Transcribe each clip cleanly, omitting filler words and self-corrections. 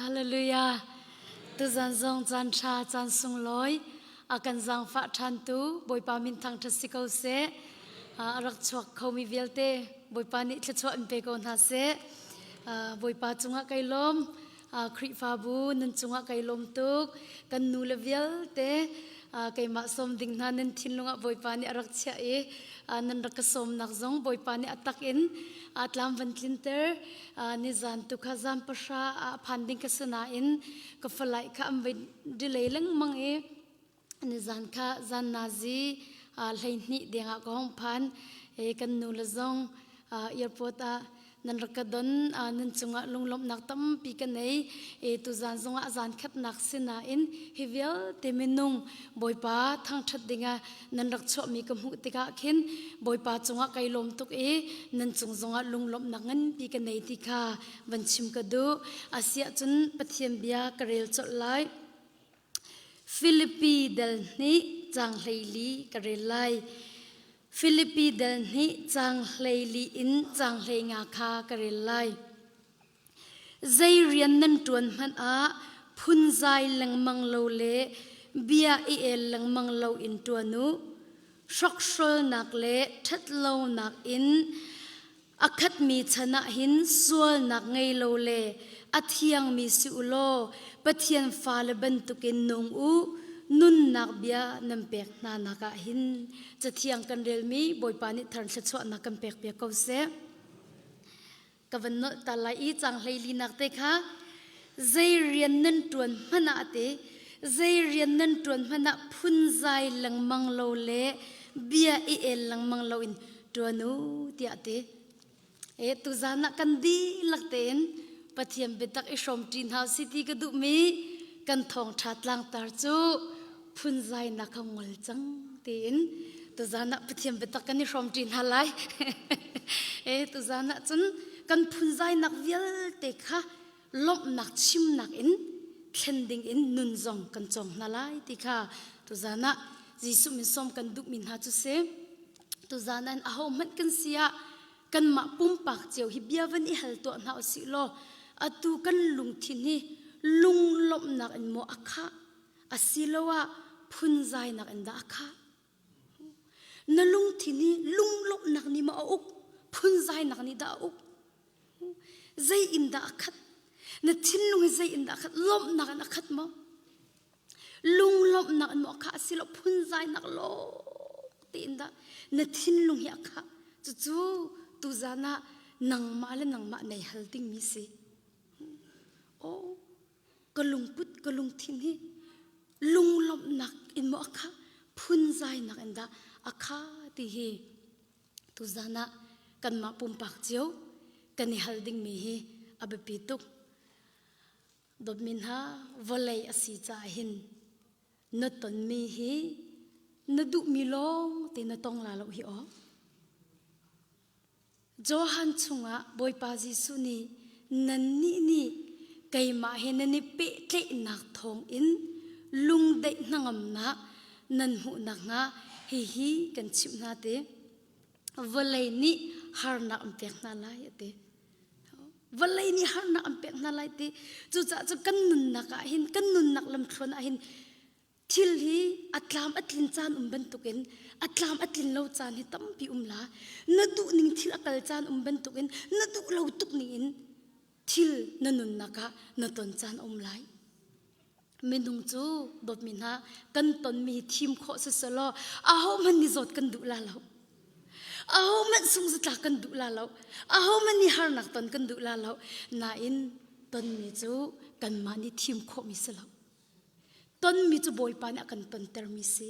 Hallelujah. Tuzan zong caan ṭha caan sunglawi a kan zaangfah ṭhantu Bawipa min thangṭhat si ko seh. A rak chuak khomi vialte Bawipa nih thluachuah in pe ko hna seh. Bawipa cungah kai lawm. Khrihfabu nan cungah kai lawm tuk. Kan nu le vialte keimah sawm ding hna nan thinlung ah Bawipa nih a rak chiah i nan rak ka sawmnak zong Bawipa nih a tak in tlam van tlinter. Nizan tu kha zan pahra ah phan ding ka si nain ka falai kha an vai delay lengmang i nizan kha zan nazi 12 dengah ka hong phan. Kan nu le zong airport ah nan rak ka don. Nan cungah lunglawmhnak tampi ka nei. Tuzan zongah zan khatnak si nain hi vialte minung Bawipa thangṭhat dingah nan rak chuahmi ka hmuh tikah khin Bawipa cungah kai lawm tuk i nan cung zongah lunglawmhnak nganpi ka nei ti kha van chim ka duh. Asiah cun Pathian bia ka rel colh lai. Filipi dal hnih caang 14 ka rel lai. Filipi dal hnih caang 14 in caang 15 kha ka rel lai. Zei rian nan ṭuan hmanh ah phunzai lengmang lo le bia i el lengmang lo in ṭuan u. Hrokhrolnak le ṭhatlonak in a khatmi chan ah hin sualnak ngei lo le a thiangmi si u law Pathian fale bantukin nung u. Nunnak bia nan pek hna nak ah hin Cathiang kan relmi Bawipa nih thar thluachuahnak kan pek piak ko seh. Ka van nolh ta lai i cang 14 nak te kha zei rian nan ṭuan hmanh ah te zei rian nan ṭuan hmanh ah phunzai lengmang lo le bia i el lengmang lo in ṭuan u tiah ti. E tuzan ah kan dihlak tein Pathian biatak i hrawmṭi hna si ti ka duhmi kan thawngṭha tlangtar cu phunzainak kha ngol cang tiin tuzan ah Pathian biatak kan i hrawmṭi hna lai. E tuzan ah cun kan phunzainak vialte kha lawmhnak chimnak in thlen ding in nun zong kan cawng hna lai ti kha tuzan ah Jesuh min sawm kan duhmi hna cu si. Tuzan an ahohmanh kan si ah kanmah pumpak cio hi bia van i hal tuah hna usih law atu kan lungthin hi lunglawmhnak in maw a khah asiloah phunzainak in dah a khah? Na lungthin hi lunglawmhnak nih maw a uk phunzainak nih dah a uk? Zei in dah a khat? Na thinlung hi zei in dah a khat? Lawmhnak in a khat maw? Lunglawmhnak in maw a khah asiloah phunzainak lawng tein dah na thinlung hi a khah? Cucu tuzan ah nangmah le nangmah nei hal dingmi si. Aw, ka lungput ka lungthin hi lunglawmhnak in maw a khah phunzainak in dah a kha ti hi tuzan ah kanmah pumpak cio kan i hal dingmi hi a biapi tuk. Dawtmi hna, vawlei a si caah hin na tonmi hi na duhmi lawng te na tong la lo hi aw. Johan chungah Bawipa Jesuh nih nannih nih keimah he nan i pehtlaihnak thawngin lungdaih hnangamnak nan hmuh nakhnga hihi kan chimh hna ti. Vawlei nih harnak an pek hna lai a ti. Vawlei nih harnak an pek hna lai ti. Cucaah cu kan nunnak ah hin kan nunnak lamthluan ah hin thil hi a tlam a tlin caan um bantukin a tlam a tlin lo caan hi tampi um la. Na duh ning thil a kal caan um bantukin na duh lo tuk ning in thil na nunnak ah na ton caan um lai. Minung cu dawtmi hna kan tonmi hi thim khawh si selaw ahohmanh nih zawt kan duh la lo. Ahohmanh sungzatlak kan duh la lo. Ahohmanh nih harnak ton kan duh la lo. Nain tonmi cu kanmah nih thim khawhmi si lo. Tonmi cu Bawipa nih a kan tontermi si.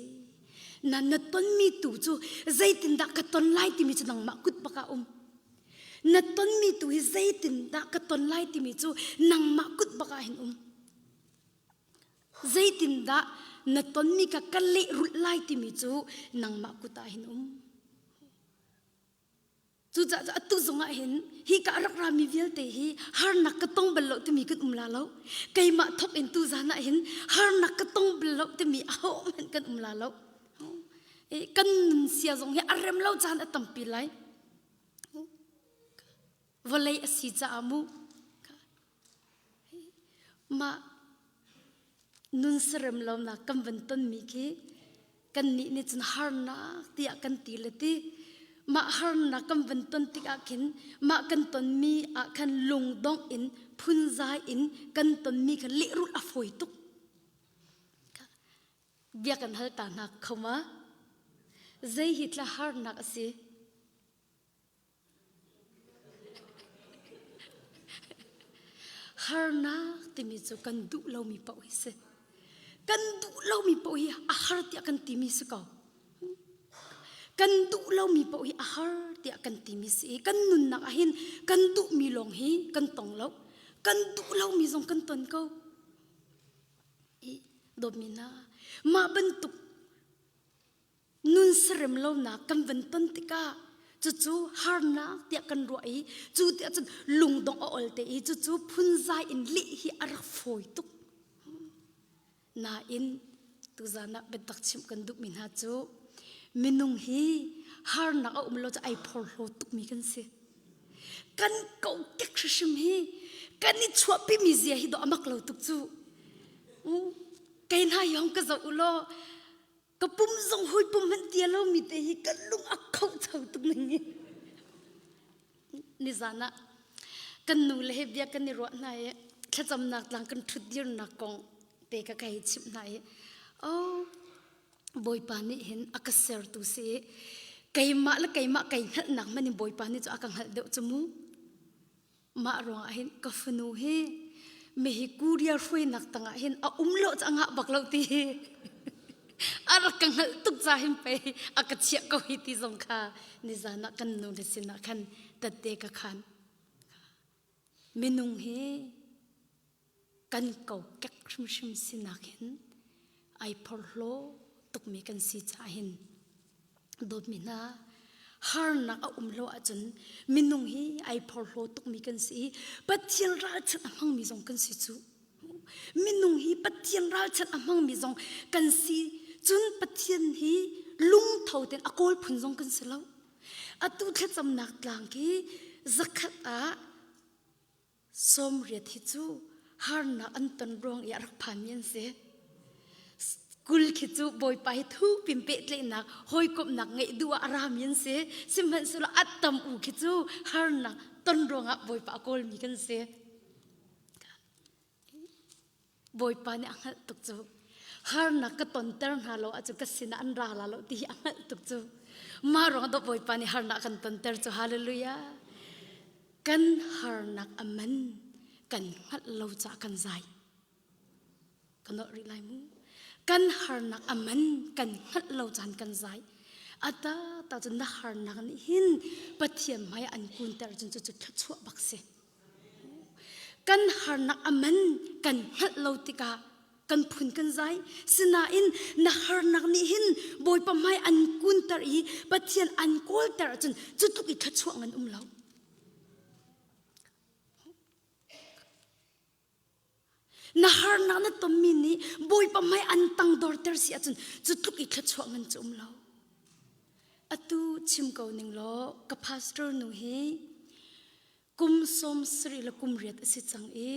Na na tonmi tu cu zeitindah ka ton lai timi cu nangmah kut bak ah um. Na tonmi tu hi zeitindah ka ton lai timi cu nangmah kut bak ah hin um. Zeitindah na tonmi ka ka lehrulh lai timi cu nangmah kut ah hin um. Cucaah cu atu zong ah hin hi ka rak rami vialte hi harnak ka tong bal lo timi kan um la lo. Keimah thok in tu zan ah hin harnak ka tong bal lo timi ahohmanh kan um la lo. Kan nun sia zong hi a rem lo caan a tampi lai. Vawlei a si caah mu. Mah nun serem lonak kan van tonmi khi kannih nih cun harnak tiah kan ti le ti mah harnak kan van ton tikah khin mah kan tonmi ah khan lungdongh in phunzai in kan tonmi kha lehrulh a fawi tuk. Bia kan hal ta hna kho ma? Zei hi tla harnak a si? Harnak timi cu kan duh lomi paoh hi si. Kan duh lomi paoh hi a har tiah kan timi si ko. Kan duh lomi paoh hi a har tiah kan timi si i kan nunnak ah hin kan duhmi lawng hi kan tong lo. Kan duh lomi zong kan ton ko. I dawtmi hna, mah bantuk nun serem lonak kan van ton tikah cucu harnak tiah kan ruah i cu tiah cun lungdongh a ol te i cucu phunzai in leh hi a rak fawi tuk. Nain tuzan ah biatak chimh kan duhmi hna cu minung hi harnak a um lo cu ai phorhlaw tukmi kan si. Kan kokek hrimhrim hi kan i chuahpimi zia hi dawh a mak lo tuk cu. Kei hna yong ka zoh u law ka pum zong hui pum hmanh tia lomi te hi ka lung a khocho tuk ning hi. Nizan ah kan nu le he bia kan i ruah hna i thlacamnak tlang kan ṭhut dirnak kong te ka ka hei chimh hna i oh Bawipa nih hin a ka sertu si i keimah le keimah kai hngalhnak hmanh in Bawipa nih cu a ka hngalh deuh cu mu. Mah ruangah hin ka fanu hi mihi Korea hruainak tangah hin a um lo cu a ngah bak lo ti hi a rak ka hngalh tuk ca hin pei a ka chiah ko hi ti zong kha nizan ah kan nu le sinah khan tette ka khan. Minung hi kan kokek hrimhrim sinak hin ai phorhlaw tukmi kan si caah hin dawtmi hna harnak a um lo ahcun minung hi ai phorhlaw tukmi kan si i Pathian ralchanh a hmangmi zong kan si cu minung hi Pathian ralchanh a hmangmi zong kan si cun Pathian hi lungtho tein a kawl phun zong kan si lo atu thlacamnak tlang khi zakhat ah 80 hi cu harnak an ton ruang i a rak phanmi an si. Kul khi cu Bawipa hi thupin pehtlaihnak hawikomhnak ngeih duh ah a rami an si. Sihmanhsehlaw a tam u khi cu harnak ton ruangah Bawipa a kawlmi kan si. Bawipa nih a hngalh tuk cu. Harnak ka tonter hna lo ahcun ka sinah an ra la lo ti hi a hngalh tuk cu. Mah ruang dah Bawipa nih harnak kan tonter cu. Hallelujah. Kan harnak a man kan hngalh lo caah kan zai. Ka nolh rih lai mu. Kan harnak a man kan hngalh lo caan kan zai. Ata ta cun na harnak nih hin Pathian hmai an kunter cun cucu thluachuah bak si. Kan harnak a man kan hngalh lo tikah kan phun kan zai. Sinain na harnak nih hin Bawipa hmai an kunter i Pathian an kawlter ahcun cu tluk i thluachuah ngan um lo. Na harnak na tonmi nih Bawipa hmai an tangdorter si ahcun cu tluk i thluachuah ngan cu um lo. Atu chim ko ning law ka pastor nu hi kum 70 le kum riat a si cang i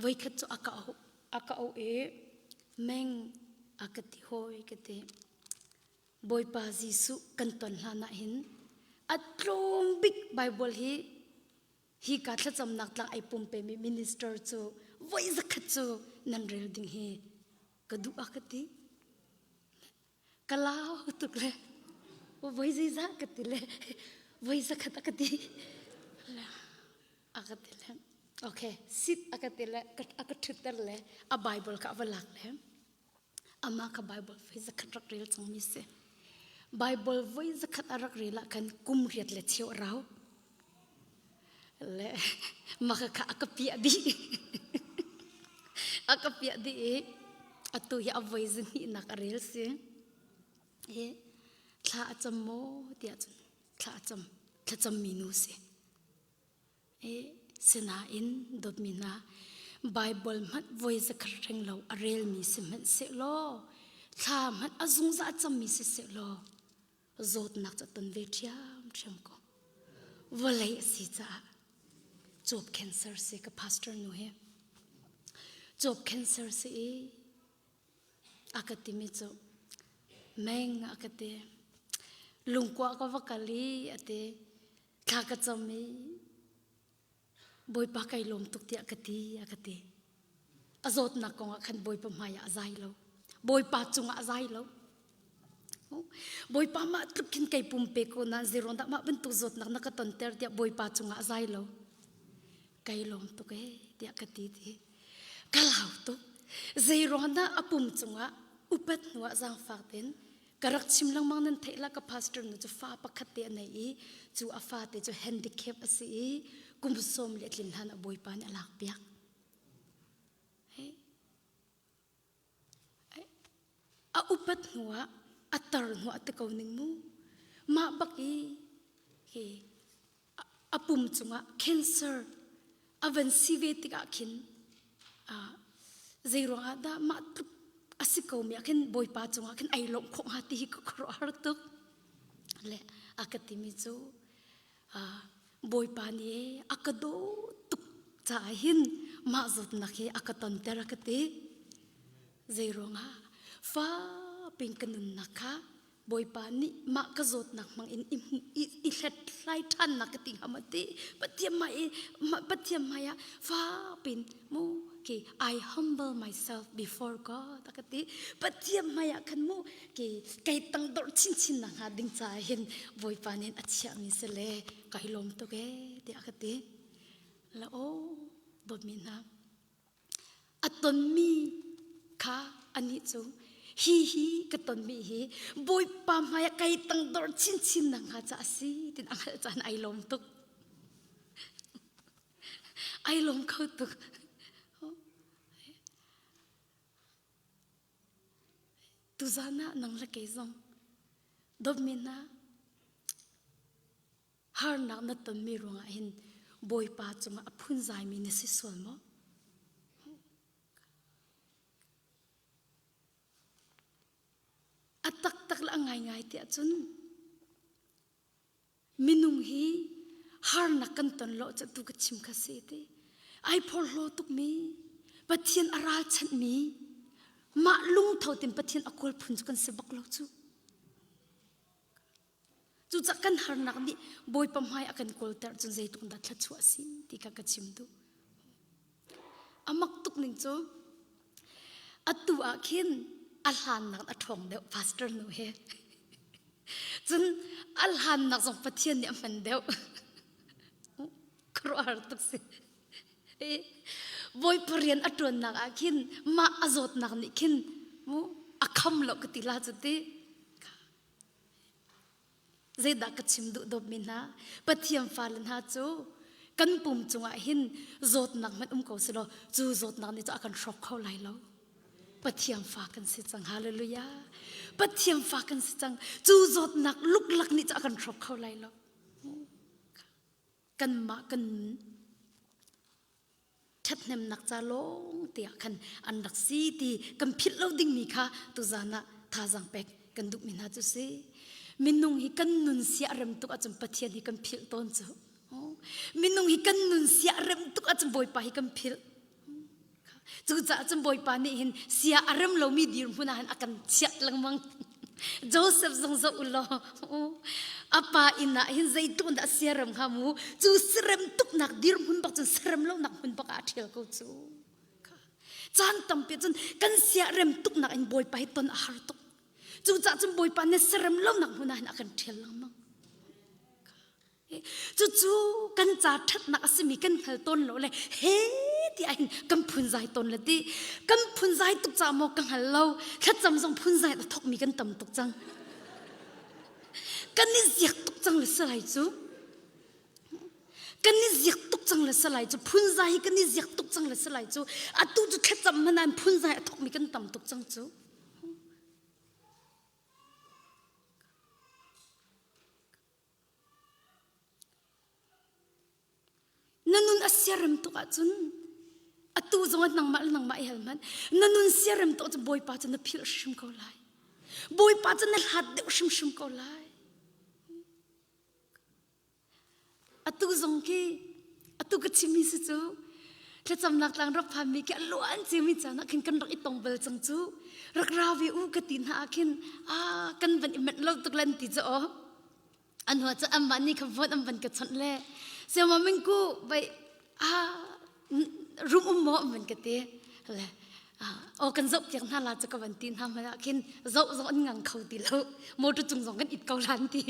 voikhat cu a ka auh a ka auh i meng a ka ti hawi ka ti. Bawipa Jesuh kan ton hlan ah hin a tlawm bik Bible hi hika thlacamnak tlang ai pumpemi minister cu voi zakhat cu nan rel ding hi ka duh a ka ti. Ka lau tuk le voi zeizah ka ti le voi zakhat a ka ti. A ka ti le okay sit a ka ti le a ka ṭhutter le a Bible ka va lak le Amah kha Baibal voi zakhat rak rel cangmi si. Baibal voi zakhat a rak rel ah khan kum riat le cheu a rau. Le maka kha a ka piah dih. a ka piah dih i atu hi a voi zahnihnak a rel si. I thla a cam maw tiah cun thla a cam. Thlacammi nu si. Sinain dawtmi hna, Baibal hmanh voi zakhat reng lo a relmi si hmanhsehlaw, thla hmanh a zungzal cammi si sehlaw, zawtnak cu a ton ve ṭhiamṭhiam ko. Vawlei a si caah cuap cancer si ka pastor nu hi. Cuap cancer si i a ka timi cu meng a ka ti. Lungkua ka va kal i a ti. Thla ka cam i Bawipa kai lawm tuk tiah ka ti a ka ti. A zawtnak kong ah khan Bawipa hmai ah a zai lo. Bawipa cungah a zai lo. Bawipa mah tluk khin kei pumpe ko na zeiruang dah mah bantuk zawtnak na ka tonter tiah Bawipa cungah a zai lo. Kai lawm tuk ee tiah ka ti ti. Ka lau tuk. Zeiruang dah a pum cungah upat hnuah zaangfak tein ka rak chim lengmang nan theih la ka pastor nu cu fa pakhat te a nei i cu a fa te cu handicap a si i kum sawm le tlin hlan a bawipa nih a lak piak. A upat hnuah a tar hnuah ti ko ning mu. Mah bak i hi a pum cungah cancer a van si ve tikah khin zei ruangah dah mah tluk a si ko mi ah khin Bawipa cungah khin ai lawmh khawh hnga ti hi ka khuaruahhar tuk. Le a ka timi cu Bawipa nih a ka daw tuk caah hin mah zawtnak hi a ka tonter a ka ti. Zei ruangah fa pin ka nunnak kha Bawipa nih mah ka zawtnak hmang in i, i hlethlai ṭhannak ka ti hnga maw ti Pathian hmai i Pathian hmai ah fa pin mu ki I humble myself before God a ka ti Pathian hmai ah khan mu ki kei tangdor chinchin nak hnga ding caah hin Bawipa nih a chiahmi si le kai lawm tuk ee tiah ka ti. La aw dawtmi hna a tonmi kha anih cu hi hi ka tonmi hi Bawipa hmai ah kai tangdor chinchin nak hnga ca a si tin a hngalh caan ai lawm tuk. Ai lawm kho tuk. Tuzan ah nang le kei zong dawtmi hna harnak na tonmi ruangah hin Bawipa cungah a phunzaimi na si sual maw? A taktak le a ngaingai tiah cun Minung hi harnak kan ton lo cu tu ka chim kha si ti. Ai phorhlaw tukmi, Pathian a ralchanhmi, mah lungtho tin Pathian a kawl phun cu kan si bak lo cu. Cucah kan harnak nih Bawipa hmai a kan kawlter cun zeitluk dah thluachuah a si ti kha ka chim duh. A mak tuk ning cu atu ah khin a hlannak a ṭhawng deuh pastor nu he. Cun a hlannak zong Pathian nih a hman deuh. Khuaruahhar tuk si. Bawipa rian a ṭuannak ah khin mah a zawtnak nih khin mu a kham lo ka ti la cu ti. Zeidah ka chim duh dawpmi hna? Pathian fale hna cu kan pum cungah hin zawtnak hmanh um ko selaw cu zawtnak nih cu a kan hrawk kho lai lo. Pathian fa kan si cang. Hallelujah. Pathian fa kan si cang. Cu zawtnak luklak nih cu a kan hrawk kho lai lo. Kanmah kan ṭhathnemnak ca lawng te ah khan an rak si ti kan philh lo dingmi kha tuzan ah thazaang pek kan duhmi hna cu si. Minung hi kan nun sia rem tuk ahcun Pathian hi kan philh tawn cu. Minung hi kan nun sia rem tuk ahcun Bawipa hi kan philh. Cucaah cun Bawipa nih hin sia a rem lomi dirhmun ah hin a kan chiah lengmang. Joseph zong zoh u law a pa inn ah hin zeitluk dah siarem hnga mu cu siarem tuknak dirhmun bak cun siarem lonak hmun bak ah a ṭhial ko cu. Caan tampi cun kan siarem tuknak in Bawipa hi ton a har tuk. Cucaah cun Bawipa nih siarem lonak hmun ah hin a kan ṭhial lengmang. Cucu kan ca ṭhatnak a simi kan hngal tawn lo le he tiah hin kan phunzai tawn le ti kan phunzai tuk caah maw ka hngal lo thlacam zong phunzai a thawkmi kan tam tuk cang kan i ziak tuk cang le salai cu kan i ziak tuk cang le salai cu phunzai hi kan i ziak tuk cang le salai cu atu cu thlacam hmanh ah phunzai a thawkmi kan tam tuk cang cu Na nun a siarem tuk ahcun atu zong ah nangmah le nangmah i hal hmanh. Na nun siarem tuk ahcun Bawipa cu na philh hrim ko lai. Bawipa cu na hlat deuh hrimhrim ko lai. Atu zong khi atu ka chimmi si cu. Thlacamnak tlang rak phanmi khi a luan ciami caan ah khin kan rak i tong bal cang cu. Rak ra ve u ka ti hna ah khin ah kan van i manh lo tuk lan ti cu aw. An hua cu anmah nih kha vote an van ka chawnh le siama mingku vai ah rum um maw an van ka ti. Le aw kan zoh piak hna la cu ka van ti hna hmanh ah khin zoh zong an ngang kho ti lo. Motor cung zong kan it ko lan ti.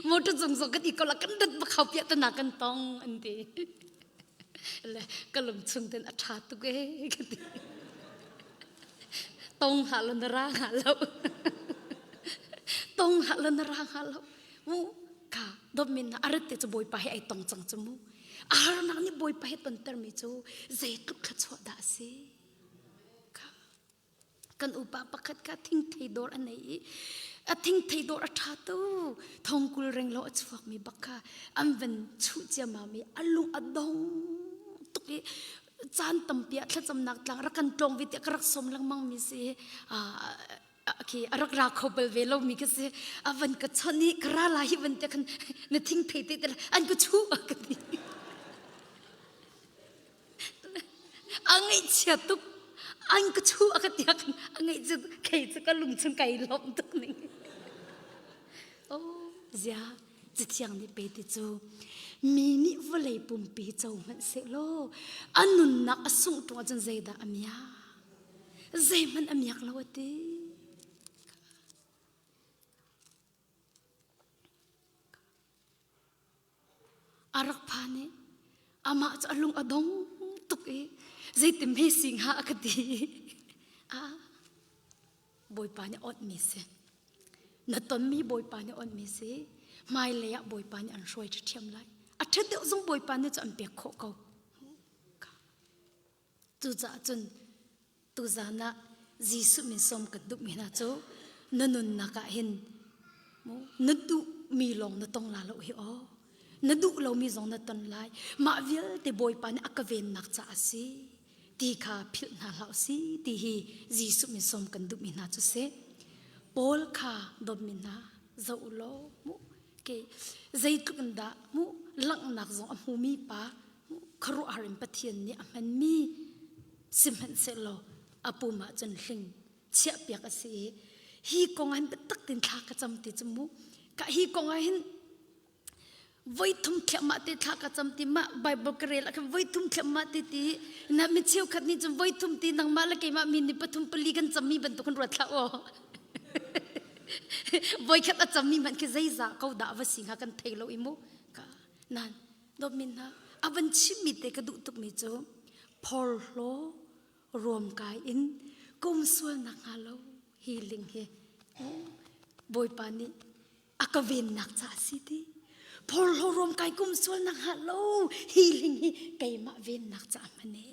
Motor cung zong kan it ko la kan dat bak hau piah tana kan tong an ti. Le ka lung chung ten a ṭha tuk ee ka ti. Tong hlah lo na ra hnga lo. Tong hlah lo na ra hnga lo. Mu ka dawtmin na arat te cu Bawipa he ai tong cang cu mu. A harnak nih Bawipa he tontermi cu zeitluk thluachuah dah a si. Ka kan upa pakhat kha thingthei dawr a nei i a thingthei dawr a ṭha tu thongkul renglo a chuakmi bak kha an van chuh ciammam i a lung a dong tuk i caan tampi ah thlacamnak tlang rak kan tlawng ve tiah ka rak sawm lengmang mi si khi a rak ra kho bal ve lomi ka si a van ka chawnh i ka ra lai hi van tiah khan na thingthei te te an ka chuh a ka ti. A ngaihchia tuk. An ka chu a ka tiak. A ngaihchia kei cu ka lung chung kai lawm tuk ning. Oh, zia cathiang nih pe ti cu mi nih vawlei pumpi co hmanh sehlaw a nunnak a sungh ṭung ahcun zeidah a miak? Zeihmanh a miak lo a ti. A rak phan i amah cu a lung a dong tuk i zeitin hme si hnga a ka ti. Ah, Bawipa nih awnhmi si. Na tonmi Bawipa nih awnhmi si. Hmailei ah Bawipa nih an hruai ṭhiam lai. A ṭhat deuh zong Bawipa nih cu an pek khawh ko. Cucaah cun tuzan ah Jesuh min sawm kan duhmi hna cu na nunnak ah hin na duhmi lawng na tong la lo hi aw. Na duh lomi zong na ton lai. Mah vialte Bawipa nih a ka vennak caah a si ti kha philh hna hlah si ti hi Jesuh min sawm kan duhmi hna cu si. Paul kha dawtmi hna zoh u law mu ke zeitluk in dah mu langhnak zong a hmumi pa khuaruahhar in Pathian nih a hmanmi sihmanhsehlaw a pum ah cun hling chiahpiak a si i hi kong ah hin biatak tein thla ka cam ti cu mu ka hi kong ah hin voi thum thliahmah te thla ka cam ti mah Bible ka rel ah khan voi thum thliahmah te ti na mi cheukhat nih cun voi thum ti nangmah le keimah mi nih pathum pali kan cammi bantuk kan ruat hlah aw voi khat a cammi hmanh khi zeizah ko dah va si hnga kan thei lo i mu ka nan Dawtmi hna, a van chimmi te ka duh tukmi cu phorhlaw ruamkai in kum sualnak hnga lo hi ling hi Bawipa nih a ka vennak ca a si ti. Phorhlaw ruamkai kum sualnak hnga lo hi ling hi keimah vennak ca hman e.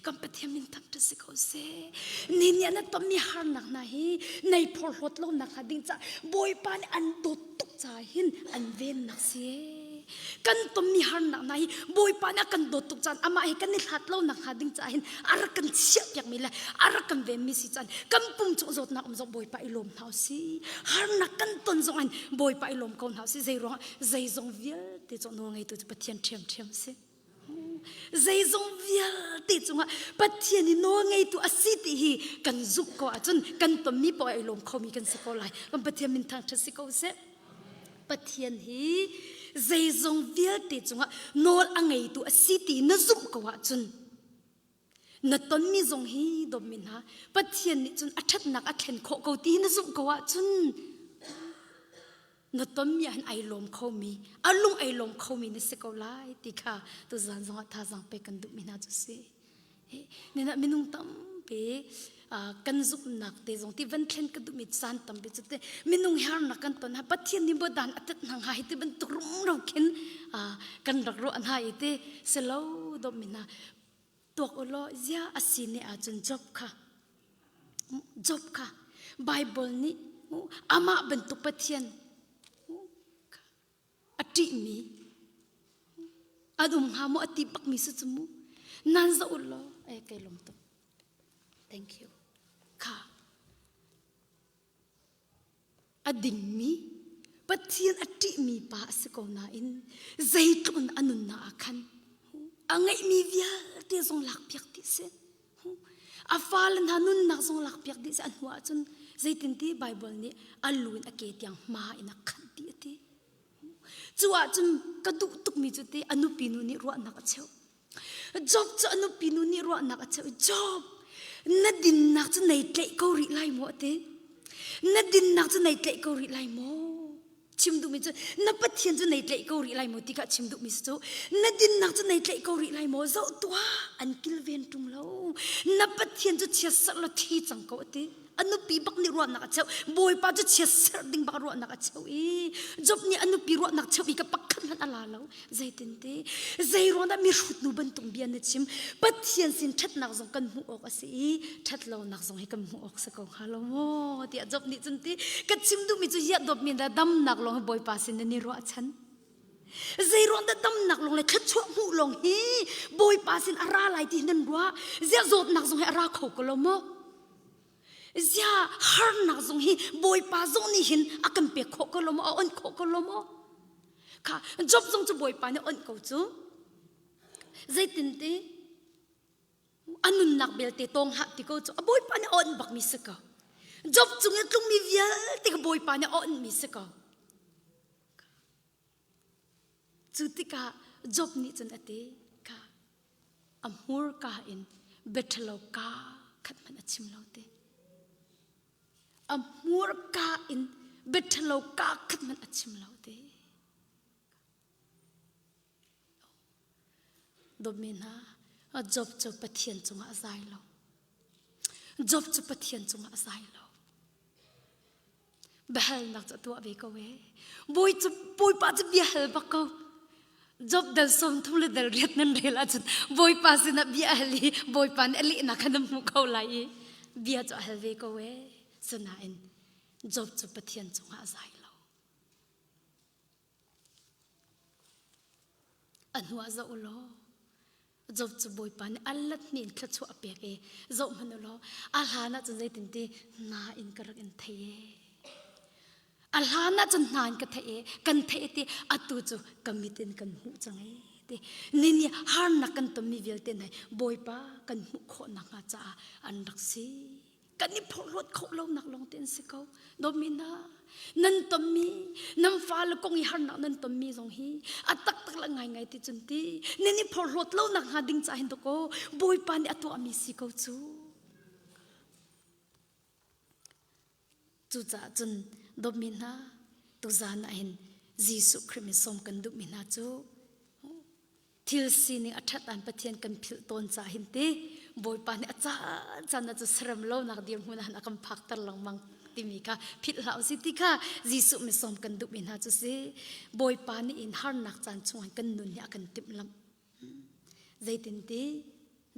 Kan Pathian min thangṭhat si ko seh. Ni nih na tonmi harnak hna hi nei phorhlawt lo nak hnga ding ca Bawipa nih an dawt tuk ca hin an vennak si. Kan tonmi harnak hna hi Bawipa nih a kan dawt tuk caan amah hi kan i hlat lo nak hnga ding ca hin a rak kan chiah piakmi le a rak kan venmi si caan kan pum chung zawtnak um zong Bawipa i lawm hna si. Harnak kan ton zong in Bawipa i lawm ko hna si. Zei ruangah zeizong vialte cu nawl ngeitu cu Pathian ṭhiamṭhiam si. Zeizong vialte cungah Pathian i nawl ngeitu a si ti hi kan zumh ko ahcun kan tonmi paoh ai lawm khomi kan si ko lai. Kan Pathian min thangṭhat si ko seh. Pathian hi zeizong vialte cungah nawl a ngeitu a si ti na zumh ko ahcun na tonmi zong hi dawtmi hna Pathian nih cun a ṭhatnak a thlen khawh ko ti hi na zumh ko ahcun na tonmi ah hin ai lawm khomi a lung ai lawm khomi na si ko lai ti kha tuzan zongah thazaang pek kan duhmi hna cu si nina minung tampi kan zumhnak te zong ti van thlen ka duhmi caan tampi cu te minung harnak kan ton ha Pathian nih dan a tet hna hi ti bantuk rumro khin kan rak ruah hna i te selo dawtmi hna tuak u law zia a si ne ahcun Job kha Job kha Bible nih amah bantuk Pathian a ṭihmi an um hnga maw a ti bakmi si cu mu nan zoh u law eh kai lawm tuk thank you kha A dingmi, Pathian a ṭihmi pa a si ko nain zeitluk in a nunnak ah khan a ngeihmi vialte. vialte zong lakpiak dih seh. A fale hna nunnak zong lakpiak dih seh. A hnu ahcun zeitinti Baibal nih a lu in a ke tiang hma in a khanh dih a ti. Cu ahcun ka duh tukmi cu ti a nupi nu nih ruahnak a cheuh. Job cu a nupi nu nih ruahnak a cheuh. Job, na dinnak cu nei tlaih ko rih lai maw a ti. Na dinnak cu nei tlaih ko rih lai maw? Chim duhmi cu na Pathian cu nei tlaih ko rih lai maw ti kha chim duhmi si cu na dinnak cu nei tlaih ko rih lai maw zoh tuah an kilven ṭung lo na Pathian cu chiatserh law thi cang ko a ti. A nupi bak nih ruahnak a cheuh. Bawipa cu chiatserh ding bak ruahnak a cheuh i Job nih a nupi ruahnak cheuh i ka pakhat hmanh a la lo. Zeitin ti? Zei ruang dah mihrut nu bantuk bia na chim? Pathian sin ṭhatnak zong kan hmuh awk a si i ṭhatlonak zong hi kan hmuh awk si ko hnga lo maw? Tiah Job nih cun ti. Ka chim duhmi cu hiah dawtmi dah damnak lawng hi Bawipa sin nan i ruahchan. Zei ruang dah damnak lawng le thluachuah hmuh lawng hi Bawipa sin a ra lai ti nan ruah? Ziah zawtnak zong hi a ra kho ko lo maw? Ziah harnak zong hi Bawipa zong nih hin a kan pek khawh ko lo maw? A onh khawh ko lo maw? Kha Job zong cu Bawipa nih onh ko cu. Zeitinti a nunnak belte tawng hlah ti ko cu a Bawipa nih a onh bakmi si ko. Job cung i tlungmi vialte ka Bawipa nih a onhmi si ko. Cu tikah Job nih cun a ti kha a hmurka in biaṭhalo kaa khat hmanh a chim lo ti. A hmurka in biaṭhalo kaa khat hmanh a chim lo ti. Dawtmi hna, Job cu Pathian cungah a zai lo. Job cu Pathian cungah a zai lo. Biahalnak cu a tuah ve ko ee. Bawi cu Bawipa cu bia hal bak ko. Job dal 30 le dal riat nan rel ahcun Bawipa sinah bia a hal i Bawipa nih a lehnak kha nan hmuh ko lai i bia cu a hal ve ko ee. Sinain Job cu Pathian cungah a zai lo. A hnuah zoh u law Job cu Bawipa nih a lat hnih in thluachuah a pek i zoh hmanh u law a hlan ah cun zeitin ti hna in ka rak in thei e. A hlan ah cun hna in ka theih e kan theih ti atu cu ka mit in kan hmuh cang e ti nini harnak kan tonmi vialte hna Bawipa kan hmuh khawh nakhnga caah an rak si. Kan i phorhlawt khawh lonak lawng te an si ko. Dawtmi hna, nan tonmi, nan fale kong i harnak nan tonmi zong hi a taktak le ngaingai ti cun ti nan i phorhlawt lonak hnga ding ca hin dakaw Bawipa nih a tuahmi si ko cu. Cucaah cun dawtmi hna, tuzan ah hin Jesuh Khrih min sawm kan duhmi hna cu thil sining a ṭhat an Pathian kan philh tawn ca hin ti Bawipa nih a caan caan ah cu serem lonak dirhmun ah a kan phakter lengmang timi kha philh hlah usih ti kha Jesuh misawm kan duhmi hna cu si Bawipa nih in harnak caan chungah kan nun hi a kan timhlamh zeitinti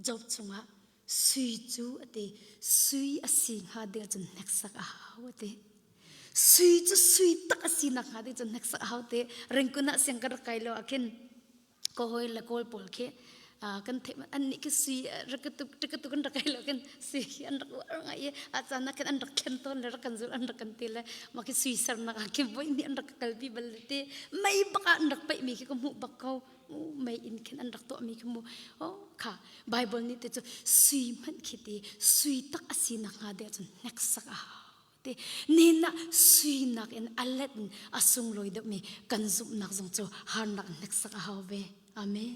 Job chungah sui cu a ti sui a si hnga ding cun hneksak a hau a ti sui cu sui tak a si nak hnga ding cun hneksak a hau te ringkun ah siang ka rak kai lo ah khin ka hawi le kawl pawl khi kan theih an nih khi sui rak tuk tuk tuk an rak kai lo khin sui khi an rak uar ngai i a caan ah khin an rak thlen tawn le rak kan zul an rak kan ti le mah khi sui sernak ah khin voi nih an rak kalpi bal ti mei bak ah an rak paih mi khi ka hmuh bak ko mei in khin an rak tuah mi khi mu oh kha bible nih te cu sui hmanh khi ti sui tak a si nak hnga de cun hneksak a hau ti nin ah sui nak in a let in a sunglawi deuh mi kan zumhnak zong cu harnak hneksak a hau ve amen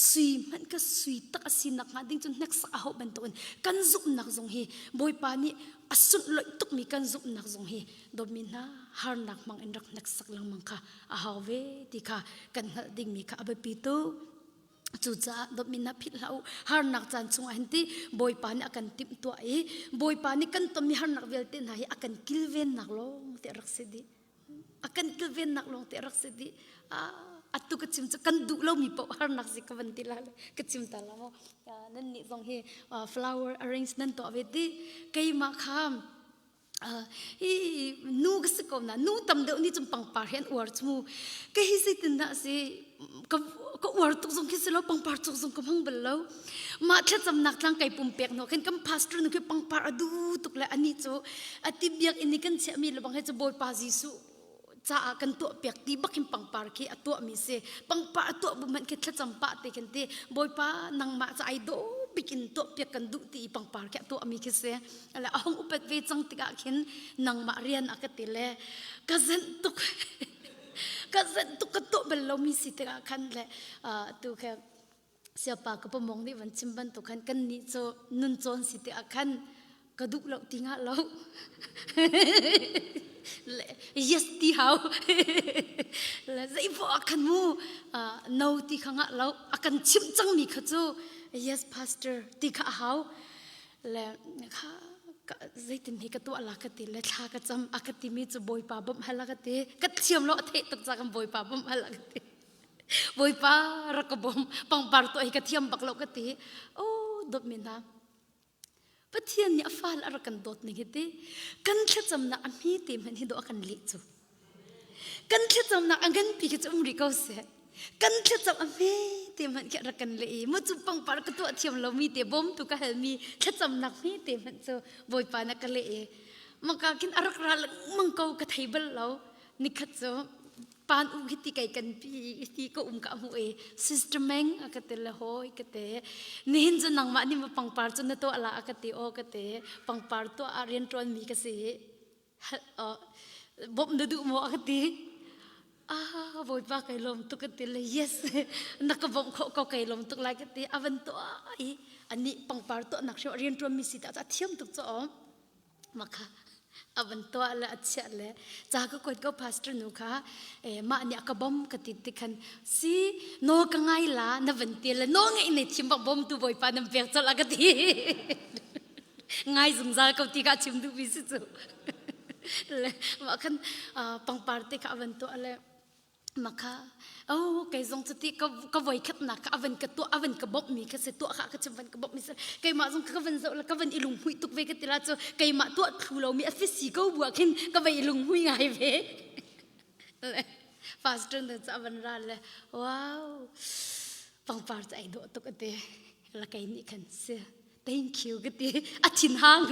sui hmanh ka sui tak a si nak hnga ding cu hneksak a hau bantukin kan zumhnak zong hi bawipa nih a sunhlawih tukmi kan zumhnak zong hi dawtmi hna harnak hmang in rak hneksak lengmang kha a hau ve ti kha kan hngalh dingmi kha a biapi tuk. Cucaah dawtmi hna philh hlah u harnak caan chungah hin ti Bawipa nih a kan timhtuah i Bawipa nih kan tonmi harnak vialte hna hi a kan kilvennak lawng te a rak si dih. A kan kilvennak lawng te a rak si dih. Atu ka chim cu kan duh lomi paoh harnak si ka van ti la ka chim ta la maw. Nan nih zong hi flower arrange nan tuah ve ti keimah kha hi nu ka si ko na nu tam deuh nih cun pangpar hi an uar cu mu ka hi zeitin dah si ka ka uar tuk zong khi si lo pangpar cuk zong ka hmang bal lo mah thlacamnak tlang kai pumpek no khin kan pastor nu khi pangpar a du tuk le ani cu ati biak in ni kan chiahmi lebang he cu Bawipa Jesuh. caah kan tuah piak ti bak hin pangpar khi a tuah mi si. Pangpar a tuah bu hmanh khi thlacam pah te khin ti Bawipa nangmah ca ai dawh bik in tuah piak kan duh ti i pangpar khi a tuah mi khi si. Le a hung upat ve cang tikah khin nangmah rian a ka ti le ka zenh tuk ka zenh tuk ka tuah bal lomi si tikah khan le tu khe siapa ka pamong nih van chim bantuk khan kan nih cu nun cawn si tikah khan ka duh lo ti nga lo le yes ti hau le zei poah khan mu no ti kha nga lo a kan chimh cangmi kha cu yes pastor ti kha a hau le kha zeitin hi ka tuah la ka ti le thla ka cam a ka timi cu bawipa bawmh hal a ka ti ka thiam lo a theih tuk ca kan bawipa bawmh hal a ka ti bawipa rak ka bawm pangpar tuah hi ka thiam bak lo ka ti oh dawt mi hna Pathian nih a fal a rak kan dawt ning hi ti kan thlacamnak a hmi te hmanh hi dawh a kan leh cu Kan thlacamnak a nganpi khi cu um rih ko seh. Kan thlacam a hme te hmanh khi rak kan leh i mu cu pangpar ka tuah thiam lomi te bawmtu ka halmi thlacamnak hme te hmanh cu Bawipa na ka leh i maka khin a rak ra lengmang ko ka thei bal lo. Nikhat cu pan u hi ti kai kan pi ti ka um ka hmu i sister Meng a ka ti le hawi ka te nihin cu nangmah nih ma pangpar cu na tuah la a ka ti aw ka te pangpar tuah ah rian ṭuan mi ka si Bawmh na duh maw a ka ti. Ah, Bawipa kai lawm tuk ka ti le yes na ka bawmh khawh ko kai lawm tuk lai ka ti. A van tuah i anih pangpar tuahnak hrim rian ṭuan mi si ta a thiam tuk cu awm. Maka a van tuah le a chiah le ca ka kuat ko pastor nu kha eh mah nih a ka bawm ka ti ti khan si no ka ngai la na van ti le no ngai nei thiam bak bawm tu Bawipa nan pek colh a ka ti. Ngai zungzal ko ti ka chim duh mi si cu. Le mah khan pangpar te kha avan tuah le makha oh kei zong cu ti ka ka voi khatnak kha avan ka tuah avan ka bawmh mi kha si tuah kha ka chim van ka bawmh mi si keimah zong ka van zoh la ka van i lunghmuih tuk ve ka ti la cu keimah tuah thlu lo mi a fi si ko bu ah khin ka vai i lunghmui ngai ve le pastor nu cu avan ra le wow pangpar cu ai dawh tuk ate la kei nih khan si Thank you ka ti. A thinhang.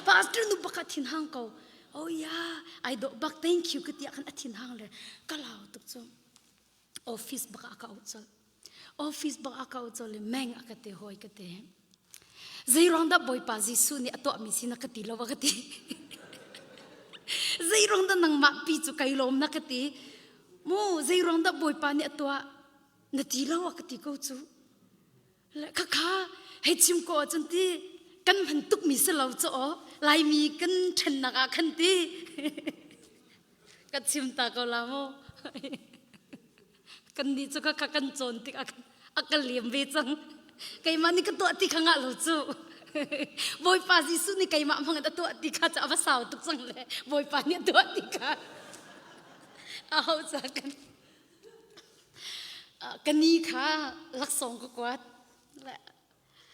Pastor nu bak a thinhang ko. Oh yeah, ai dawh bak thank you ka ti ah khan a thinhang le ka lau tuk cu. Office bak a ka auh colh. Office bak a ka auh colh le meng a ka ti hawi ka ti. Zeiruang dah Bawipa Jesuh nih a tuahmi si na ka ti lo a ka ti. Zeiruang dah nangmah pi cu kai lawm na ka ti. Mu zeiruang dah Bawipa nih a tuah na ti lo a ka ti ko cu. Khakha hei chim ko ahcun ti kan hman tukmi si lo cu aw Laimi kan ṭhennak ah khan ti ka chim ta ko la mu kan nih cu khakha kan cawn tik ah a ka liam ve cang keimah nih ka tuah ti kha ngah lo cu Bawipa Jesuh nih keimah hmang in a tuah ti kha cu a va sau tuk cang le Bawipa nih a tuah ti kha a ho ca kan Ka ni kha laksawng ka kuat.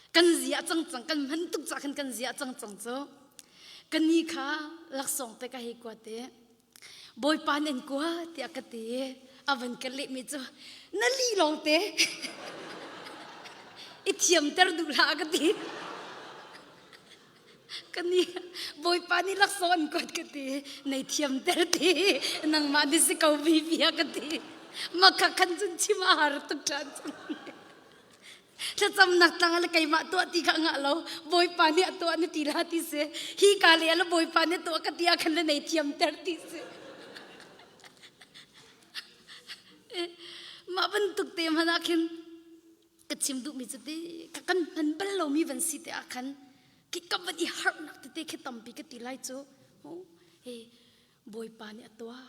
Kan zia cang cang, kan hman tuk cah khan kan zia cang cang cu. Ka ni kha laksawng te ka hei kuat i Bawipa nih an kua tiah ka ti i a van ka lehmi cu na li lawng te i thiamter duh hlah a ka ti. Ka ni Bawipa nih laksawng an kuat ka ti nei thiam ter ti nangmah nih si ko vi bia ka ti makha khan cun chim a har tuk ṭhan cun thlacamnak tlang le keimah tuah ti kha ngah lo Bawipa nih a tuah na ti la ti si hi ka le le Bawipa nih tuah ka ti ah khan le nei thiam ter ti si mah bantuk te hmanh ah khin ka chim duhmi cu ti ka kan hman bal lomi van si te ah khan ki ka van i harhnak tete khi tampi ka ti lai cu he bawipa nih a tuah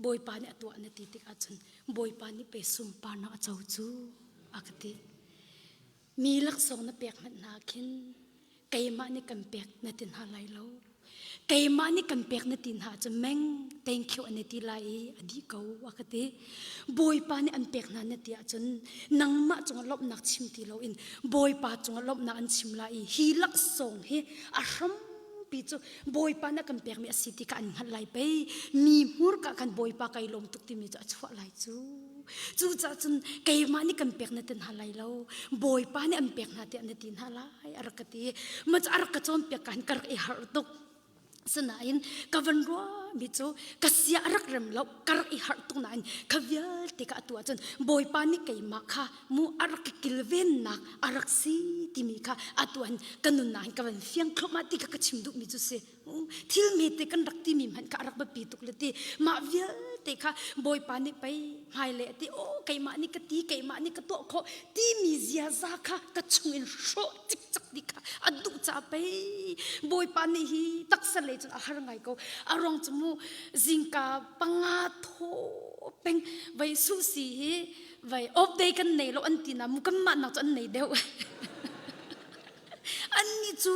bawipa nih a tuah na ti tik ahcun bawipa nih pe sunparnak a co cu a ka ti mi laksawng na pek hmanh hna khin keimah nih kan pek na ti hna lai lo keimah nih kan pek na ti hna cu meng thank you an ti lai i a dih ko a ka ti bawipa nih an pek hna na ti ahcun nangmah cungah lawmhnak chim ti loin bawipa cungah lawmhnak an chim lai i hi laksawng hi a hrampi cu bawipa na kan pekmi a si ti kha an hngalh lai pei mi hmurka khan bawipa kai lawm tuk timi cu a chuah lai cu Cucaah cun keimah nih kan pek na ti hna lai lo Bawipa nih an pek hna tiah na ti hna lai a rak ka ti. Mah cu a rak ka cawnpiak ka han ka rak i harh tuk. Sinain ka van ruahmi cu ka sia a rak rem lo ka rak i harh tuk nain kha vialte ka atu ahcun Bawipa nih keimah kha mu a rak ka kilvennak a rak si timi kha atu ahhin ka nunnak hin ka van fiang thluahmah ti kha ka chim duhmi cu si. Thil hmete kan rak timi hmanh kha a rak biapi tuk le ti mah vialte kha Bawipa nih pei hmailei a ti aw keimah nih ka ti keimah nih ka tuah khawh timi ziaza kha ka chungin hrawh cikcek dih kha a duh ca pei Bawipa nih hi taksa lei cun a har ngai ko a ruang cu mu zingka panga thaw peng vai suhsi hi vai off day kan nei lo an ti na mu kan mah nak cu an nei deuh Annih cu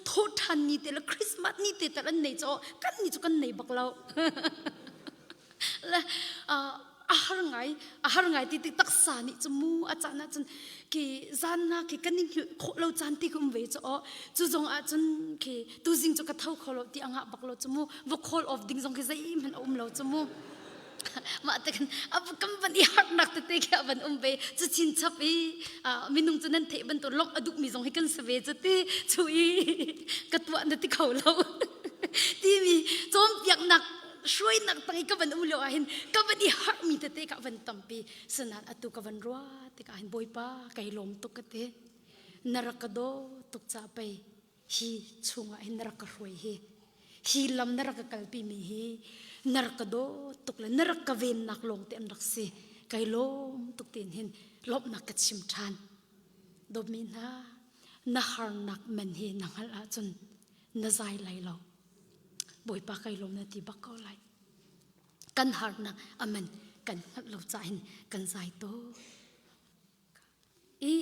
thawhṭhan ni te le Christmas ni te tal an nei caw kan ni cu kan nei bak lo. le a har ngai a har ngai ti tik taksa nih cu mu a caan ah cun khi zan na khi kan i hngilh khawh lo caan ti ka um ve cu aw cu zong ah cun khi tuzing cu ka tho kho lo ti a ngah bak lo cu mu va call off ding zong khi zeihmanh a um lo cu mu mah te khan kan van i harnak tete khi a van um ve cu chinchap i minung cu nan theih bantuk lawmh a duhmi zong hi kan si ve cu ti chu i ka tuah na ti kho lo timi cawnpiaknak hruainak tang i ka van um lio ah hin ka van i harhmi tete ka van tampi sanan atu ka van ruah tikah hin bawipa kai lawm tuk ka ti na rak ka daw tuk ca pei hi chungah hin na rak ka hruai hi hi lam na rak ka kalpi mi hi na rak ka dawt tuk le na rak ka vennak lawng te an rak si kai lawm tuk tin hin lawmhnak ka chim ṭhan dawtmi hna na harnak man hi na hngalh ahcun na zai lai lo bawipa kai lawm na ti bak ko lai kan harnak aman kan hngalh lo ca hin kan zai to I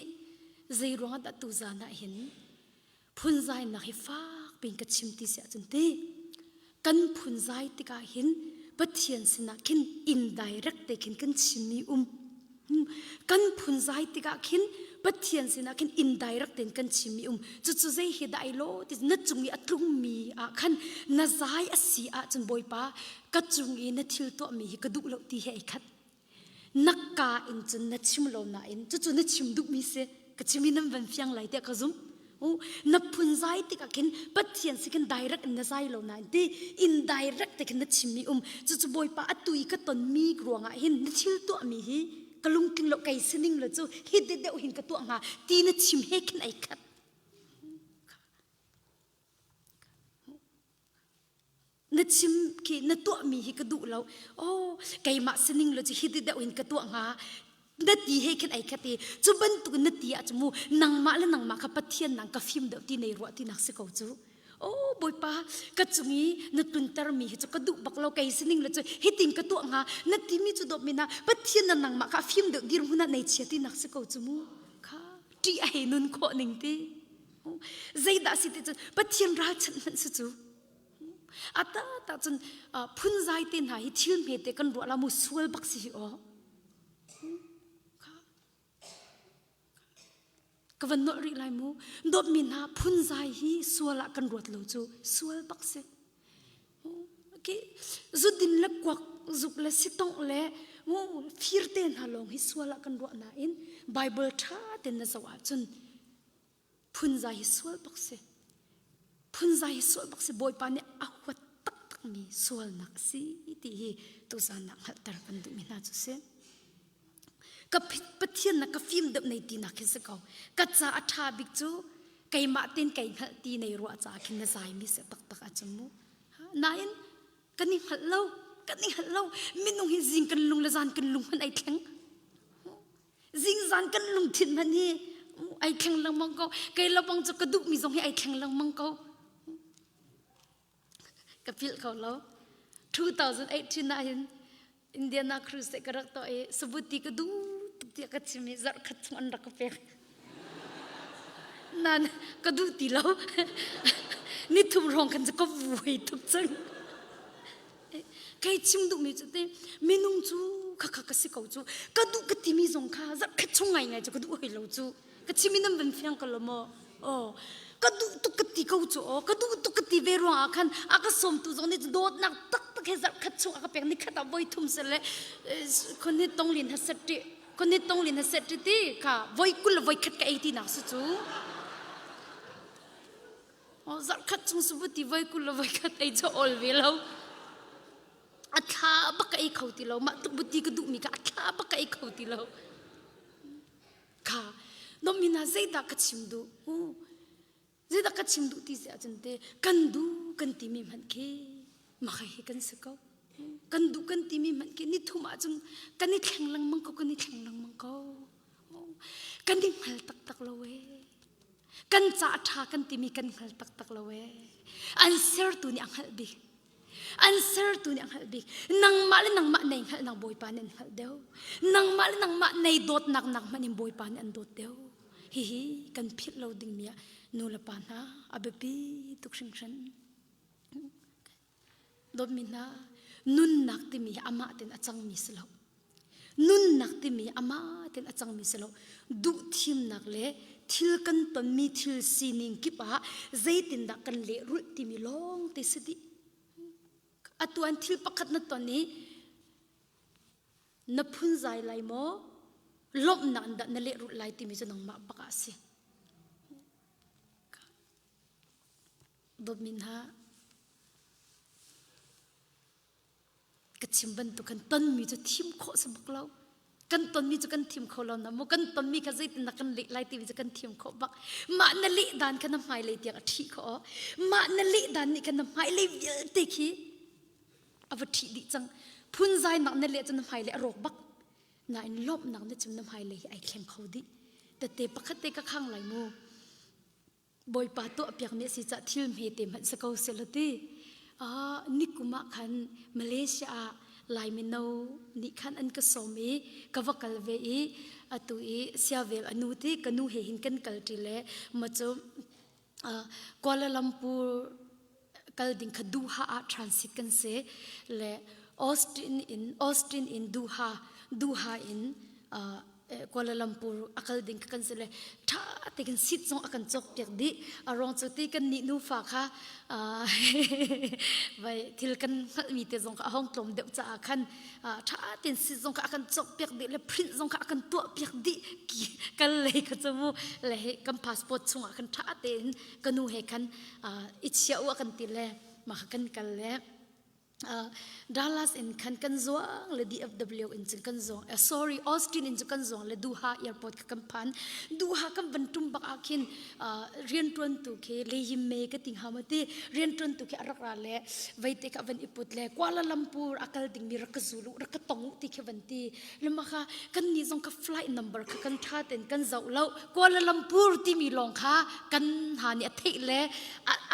zei ruangah dah tuzan ah hin phunzainak hi fak piin ka chim ti si ahcun ti kan phunzai tikah hin Pathian sinah khin indirect te khin kan chimmi um kan phunzai tikah khin Pathian sinah khin indirect tein kan chimmi um cucu zei hi dah ai lo ti na cung i a tlungmi ah khan na zai a si ahcun Bawipa ka cung i na thil tuahmi hi ka duh lo ti he ai khat Na ka in cun na chim lo nain cucu na chim duhmi si ka chim i nan van fiang lai tiah ka zumh. Na phunzai tikah khin Pathian si khin direct in na zai lo nain ti indirect te khin na chimmi um cucu Bawipa atu i ka tonmi ruangah hin na thil tuahmi hi ka lungtling lo kei sining lo cu hi deuh hin ka tuah hnga ti na chim he khin ai khat. Na chim khi na tuahmi hi ka duh lo oh keimah sining lo cu hi ti deuh in ka tuah hnga na ti he khin ai khat i cu bantuk na ti ah cu mu nangmah le nangmah kha Pathian nang ka fim deuh ti nei ruah ti nak si ko cu oh bawipa ka cung i na tunter mi hi cu ka duh bak lo kei sining le cu hitin ka tuah hnga na timi cu dawt mi na Pathian na nangmah kha fim deuh dirhmun ah nei chia ti nak si ko cu mu kha ṭih a hei nun khawh ning ti Zeidah si ti cun Pathian ralchanh hmanh si cu. Ata ta cun phunzai te hna hi thil hmete kan ruah la mu sual bak si hi aw. Ka van nolh rih lai mu. Dawtmi hna phunzai hi sual ah kan ruat lo cu sual bak si. Zudin le kuak zuk le sitongh le fir te hna lawng hi sual ah kan ruah nain Bible ṭha tein na zoh ahcun phunzai hi sual bak si. Phunzai hi sual bak si. Bawipa nih a huat taktakmi sualnak a si ti hi tuzan ah hngalhter kan duhmi hna cu si. Ka Pathian na ka fim deuh nei tinak khi si ko. Ka ca a ṭha bik cu keimah ten kei hngalh ti nei ruah caah khin na zaimi si taktak ahcun mu. Nain kan i hngalh lo, kan i hngalh lo. Minung hi zing kan lung le zan kan lung hmanh ai thleng. Zingzan kan lungthin hmanh hi ai thleng lengmang ko. Kei lobang cu ka duhmi zong hi ai thleng lengmang ko. Ka philh kho lo. 2018 ah hin Indiana Cruise ka rak tuah i sabuti ka duh tuk tiah ka chim i zarh khat chung an rak ka pek. Nan ka duh ti lo. Ni thum hrawng khan cu ka vuai tuk cang. Kei chim duhmi cu te minung cu khakha ka si ko cu ka duh ka timi zong kha zarh khat chung ngai ngai cu ka duh hoi lo cu. Ka chim in nan van fiang ko lo maw? Aw, ka duh tuk ka ti ko cu aw, ka duh tuk ka ti ve ruang ah khan a ka sawmtu zong nih dawtnak taktak he zarh khat chung a ka pek ni khat ah voi thum se le khon hi tonglin ha set ti khon hi tonglin ha set ti ti kha voi 20 le voi khat ka ei ti nak si cu. Zarhkhat chung sabuti voi 20 le voi khat ei cu awl ve lo. A thla bak ka ei kho ti lo. Mah tuk buti ka duhmi kha a thla bak ka ei kho ti lo. Kha nomina zeidah ka chim duh? Zeidah ka chim duh ti si ahcun te kan duh kan timi hmanh khi mah hi kan si ko. Kan duh kan timi hmanh khi ni thum ahcun kan i thleng lengmang ko kan i thleng lengmang ko. Kan i hngal taktak lo ee. Kan ca ṭha kan timi kan hngal taktak lo ee. An sertu nih a hngalh bik. An sertu nih a hngalh bik. Nangmah le nangmah nei hngalhnak Bawipa nih an hngalh deuh. Nangmah le nangmah nei dawtnak nak hmanh in Bawipa nih an dawt deuh. Hihi kan philh lo dingmi ah nu le pa hna a biapi tuk hringhran. Dawtmi hna, nunnak timi hi amah tein a cangmi si lo. Nunnak timi hi amah tein a cangmi si lo. Duh thimnak le thil kan tonmi thil sining kip ah zeitindah kan lehrulh timi lawng te si dih. Atu an thil pakhat na ton i na phunzai lai maw lawmhnak in dah na lehrulh lai timi cu nangmah bak ah a si. Dawtmi hna, ka chim bantuk kan tonmi cu thim khawh si bak lo. Kan tonmi cu kan thim kho lo na maw kan tonmi kha zeitindah kan leh lai timi cu kan thim khawh bak. Mah na leh dan kha na hmailei tiang a ṭhih khawh. Mah na leh dan nih khan na hmailei vialte khi a va ṭhih dih cang. Phunzainak na leh cu na hmailei a rawk bak. Nain lawmhnak na chim na hmailei hi ai thleng kho dih. Tete pakhat te ka khang lai mu. Bawipa tuahpiakmi a si caah thil hmete hmanh si ko seh ti. Ah, nikum ah khan Malaysia ah Lai mino nih khan an ka sawm i ka va kal ve i atu i siavel a nu ti ka nu he hin kan kal ṭi le ma cu Kuala Lumpur kal ding kha Doha ah transit kan si le Austin in Austin in Doha Doha in Kuala Lumpur a kal ding kan si le ṭha tein seat zong a kan cawk piak dih. A ruang cu ti kan nih nufa kha vai thil kan hngalhmi te zong kha a hong tlawm deuh caah khan ṭha tein seat zong kha a kan cawk piak dih le print zong kha a kan tuah piak dih. Kal lei kha cu mu le hi kan passport chungah khan ṭha tein ka nu he khan i chia u a kan ti le mah kha kan kal le Dallas in khan kan zuang le DFW in cun kan zuang uh, sorry Austin in cun kan zuang le Doha airport kha kan phan Doha kan van tum bak ah khin uh, riantuantu khi lehim me ka ting hama ti riantuantu khi arak ra le veite ka van iput le Kuala Lumpur akal ding mi rak ka zulu rak ka tong ti khi van ti lama kha kan ni zong ka flight number kha kan tha ten kan zoh lo Kuala Lumpur timi lawng kha kan ha nih a theih le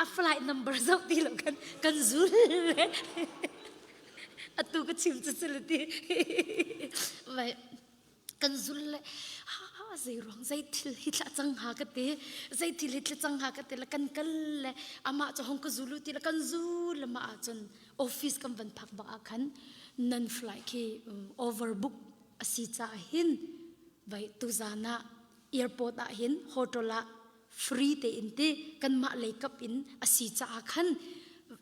a flight number zoh ti lo kan kan zul le atu ka chim cu cu ti vai kan zul le ha zei ruang zei thil hi thla cang ha ka ti zei thil hi thla cang ha ka ti le kan kal le amah cu hong ka zulu ti le kan zul le mah ahcun office kan van phak bak ah khan nan flight khi overbook a si caah hin vai tuzan ah airport ah hin hotel ah free tein ti kanmah lei kap in a si caah khan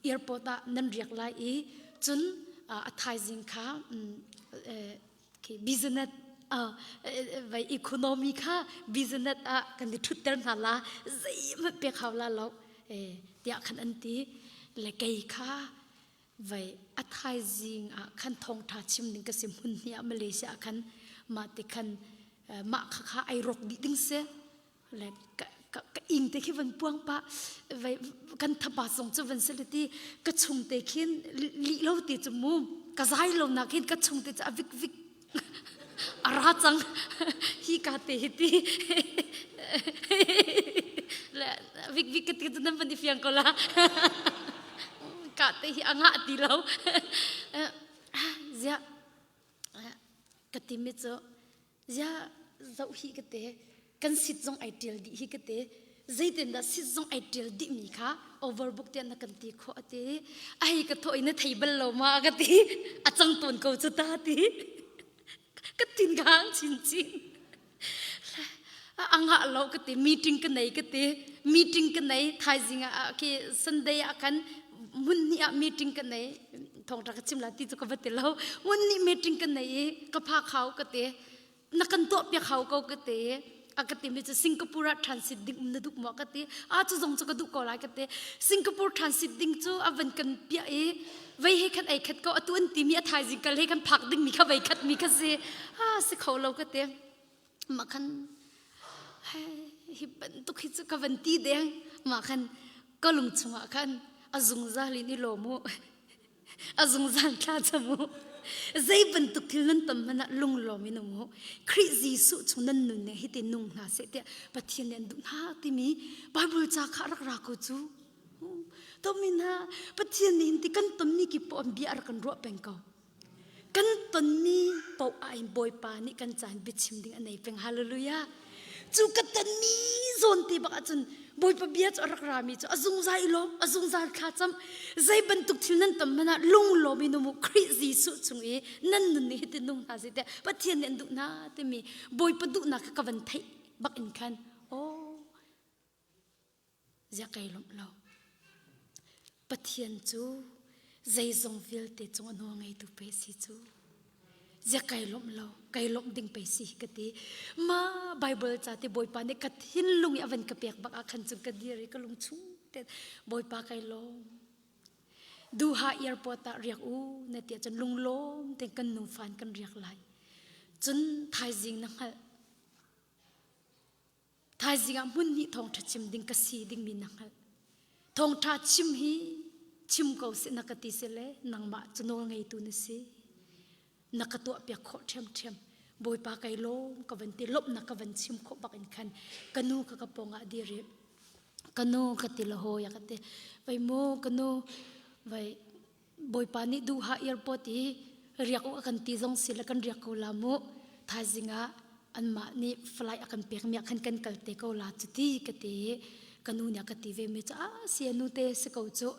airport ah nan riak lai i cun a thaizing kha business vai economy kha business ah kan i ṭhutter hna la zeihmanh pek hau la lo tiah khan an ti le kei kha vai a thaizing ah khan thawngṭha chim ding ka si hmun hnih ah Malaysia ah khan mah ti khan mah kha kha ai rawk dih ding si le ka ka ka ing te khi van puang pa vai kan thapa zong cu van si le ti ka chung te khin lih lo ti cu mu ka zai lo nak hin ka chung te cu a vik vik a ra cang hi ka te hi ti le vik vik ka ti cu nan van i fiang ko la ka te hi a ngah ti lo ziah ka timi cu ziah zoh hi ka te kan sit zong ai ṭial dih hi ka te zeitindah sit zong ai ṭial dihmi kha overbook tiah na kan ti khawh a ti ai ka thawh i na thei bal lo ma ka ti a cang tawn ko cu ta ti ka tin gang chinchin a ngah lo ka ti meeting ka nei ka ti meeting ka nei thaizing ah khi Sunday ah khan mun ni ah meeting ka nei thongṭha ka chim la ti cu ka va ti lo mun ni meeting ka nei i ka pha khau ka ti na kan tuah piak hau ko ka ti. A ka timi cu Singapore ah transit ding um na duh maw ka ti. A cu zong cu ka duh ko lai ka ti. Singapore transit ding cu a van kan piah i vei he khan ei khat ko atu an timi a thaizing kal he kan phak ding mi kha vei khat mi kha si. Ah si kho lo ka ti. Mah khan hi bantuk hi cu ka van ti deng. Mah khan ka lung chungah khan a zungzal in i lawm u. A zungzal thla cam u. Zei bantuk thil nan tam hmanh ah lunglawm in um u. Khrih Jesuh chung nan nun ning hitin nung hna seh tiah Pathian nih an duh hna timi Bible ca kha rak ra ko cu. Tomi hna Pathian nih hin ti kan tonmi kip poah bia a rak kan ruah peng ko. Kan tonmi paoh ah hin Bawipa nih kan caan biachim ding a nei peng. Hallelujah. Cu ka tonmi zawn te bak ahcun Bawipa bia cu a rak rami cu a zungzal i lawm, a zungzal thla cam. Zei bantuk thil nan ton hmanh ah lunglawm in um u. Khrih Jesuh chung i nan nun nih hitin nung hna seh tiah Pathian nih an duh hna timi Bawipa duhnak kha ka van theih bak in khan aw Ziah kai lawmh lo. Pathian cu zeizong vialte cung a nawl ngeitu pei si cu. Ziah kai lawmh lo, kai lawmh ding pei si hi ka ti. Ma Bible ca te Bawipa nih ka thinlung i a van ka pek bak ah khan cun ka dir i ka lung chung te Bawipa kai lawm. Duha airport ah riak u na ti ahcun lunglawm tein kan nufan kan riak lai. Cun thaizing na hngalh. Thaizing ah hmun hnih thawngṭha chim ding ka si dingmi na hngalh. Thawngṭha chim hi chim ko seh na ka ti si le nangmah cu nawl ngeitu na si. Na ka tuahpiak khawh ṭhiamṭhiam. Bawipa kai lawm ka van ti lawmhnak ka van chim khawh bak in khan ka nu ka ka pawng ah dir i ka nu ka ti la hawi a ka ti. Vai mu ka nu vai Bawipa nih duha airport i riak u a kan ti zong si le kan riak ko la mu. Thaizing ah anmah nih flight a kan pekmi ah khan kan kal te ko la cu ti ka ti i ka nu nih a ka ti ve mi cu ah si nu te si ko cu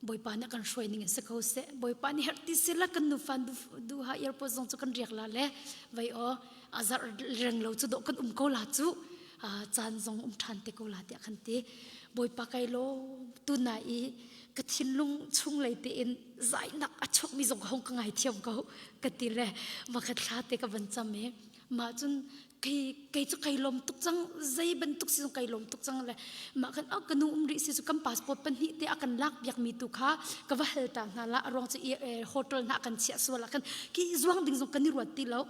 Bawipa nih a kan hruai ning in si ko seh Bawipa nih herh ti si la kan nu fan duha airport zong cu kan riak la le vai aw a zarh reng lo cu dawh kan um ko la cu caan zong um ṭhan te ko la tiah kan ti Bawipa kai lawm tu na i ka thinlung chunglei tein zainak a chuakmi zong ka hong ka ngaithiam ko ka ti le makhat thla te ka van cam i mah cun kei kei cu kai lawm tuk cang zei bantuk si zong kai lawm tuk cang le mah khan oh ka nu um rih si cu kan passport pahnih te a kan lak piak mi tu kha ka va hal ta hna la a ruang cu hotel hna kan chiah sual ah khan ki zuang ding zong kan i ruat ti lo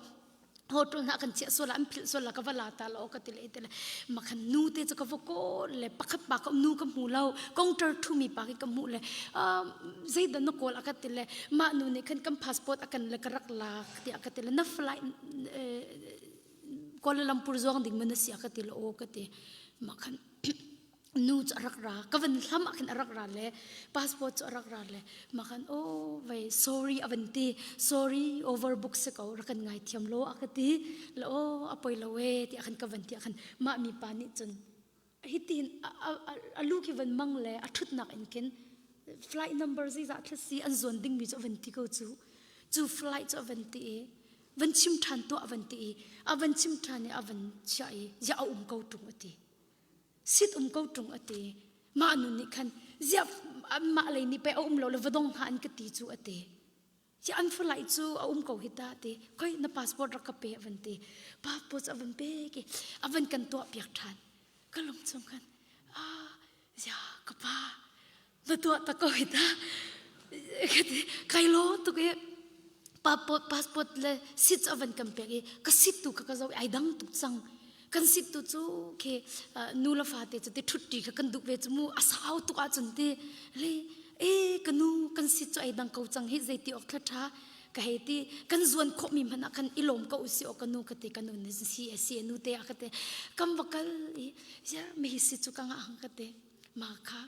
hotel hna kan chiah sual an philh sual la ka va la ta lo ka ti le ti le makhan nu te chu ka va kawl le pakhat pa ka nu ka hmu lo counter thu mi pa ki ka hmu le zeidan na kawl aka ti le mah nu nih khan kan passport akan le ka rak la ti aka ti le na flight Kuala Lumpur zuang ding man si aka ti le o ka ti makhan nu cu a rak ra ka van hlam ah khin a rak ra le passport cu a rak ra le makhan oh vai sorry a van ti sorry overbook si ko rak kan ngai thiam lo a ka ti la oh a poi lo e ti khan ka van ti khan mah mi pa nih cun hitin a lu khi van mang le a thutnak in khin flight number zeizah thla si an zuan ding mi cu a van ti ko cu cu flight cu a van ti i van chim ṭhan tuah a van ti i a van chim ṭhan i a van chiah i ziah a um ko ṭung a ti Sit um ko ṭung a ti. Mah nu nih khan ziah anmah lei nih pei a um lo le va dong hna an ka ti cu a ti. Ziah an falai cu a um ko hi ta a ti. Khoi na passport rak ka pe a van ti. Passport a van pek i a van kan tuah piak ṭhan. Ka lung chung khan ah ziah ka pa na tuah tak ko hi ta kai lo tuk i passport passport le seat a van kan pek i ka seat tu kha ka zoh i ai dang tuk cang kan seat tu cu khi nu le fate cu ti ṭhut ṭi kha kan duh ve cu mu a sau tuk ahcun ti le e ka nu kan seat cu ai dang ko cang hi zeiti awk thla ṭha ka hei ti kan zuan khawhmi hmanh ah khan i lawm ko usih aw ka nu ka ti ka nu nih si si nu te ah ka ti kan va kal i mi hi si cu ka ngah hang ka ti mah kha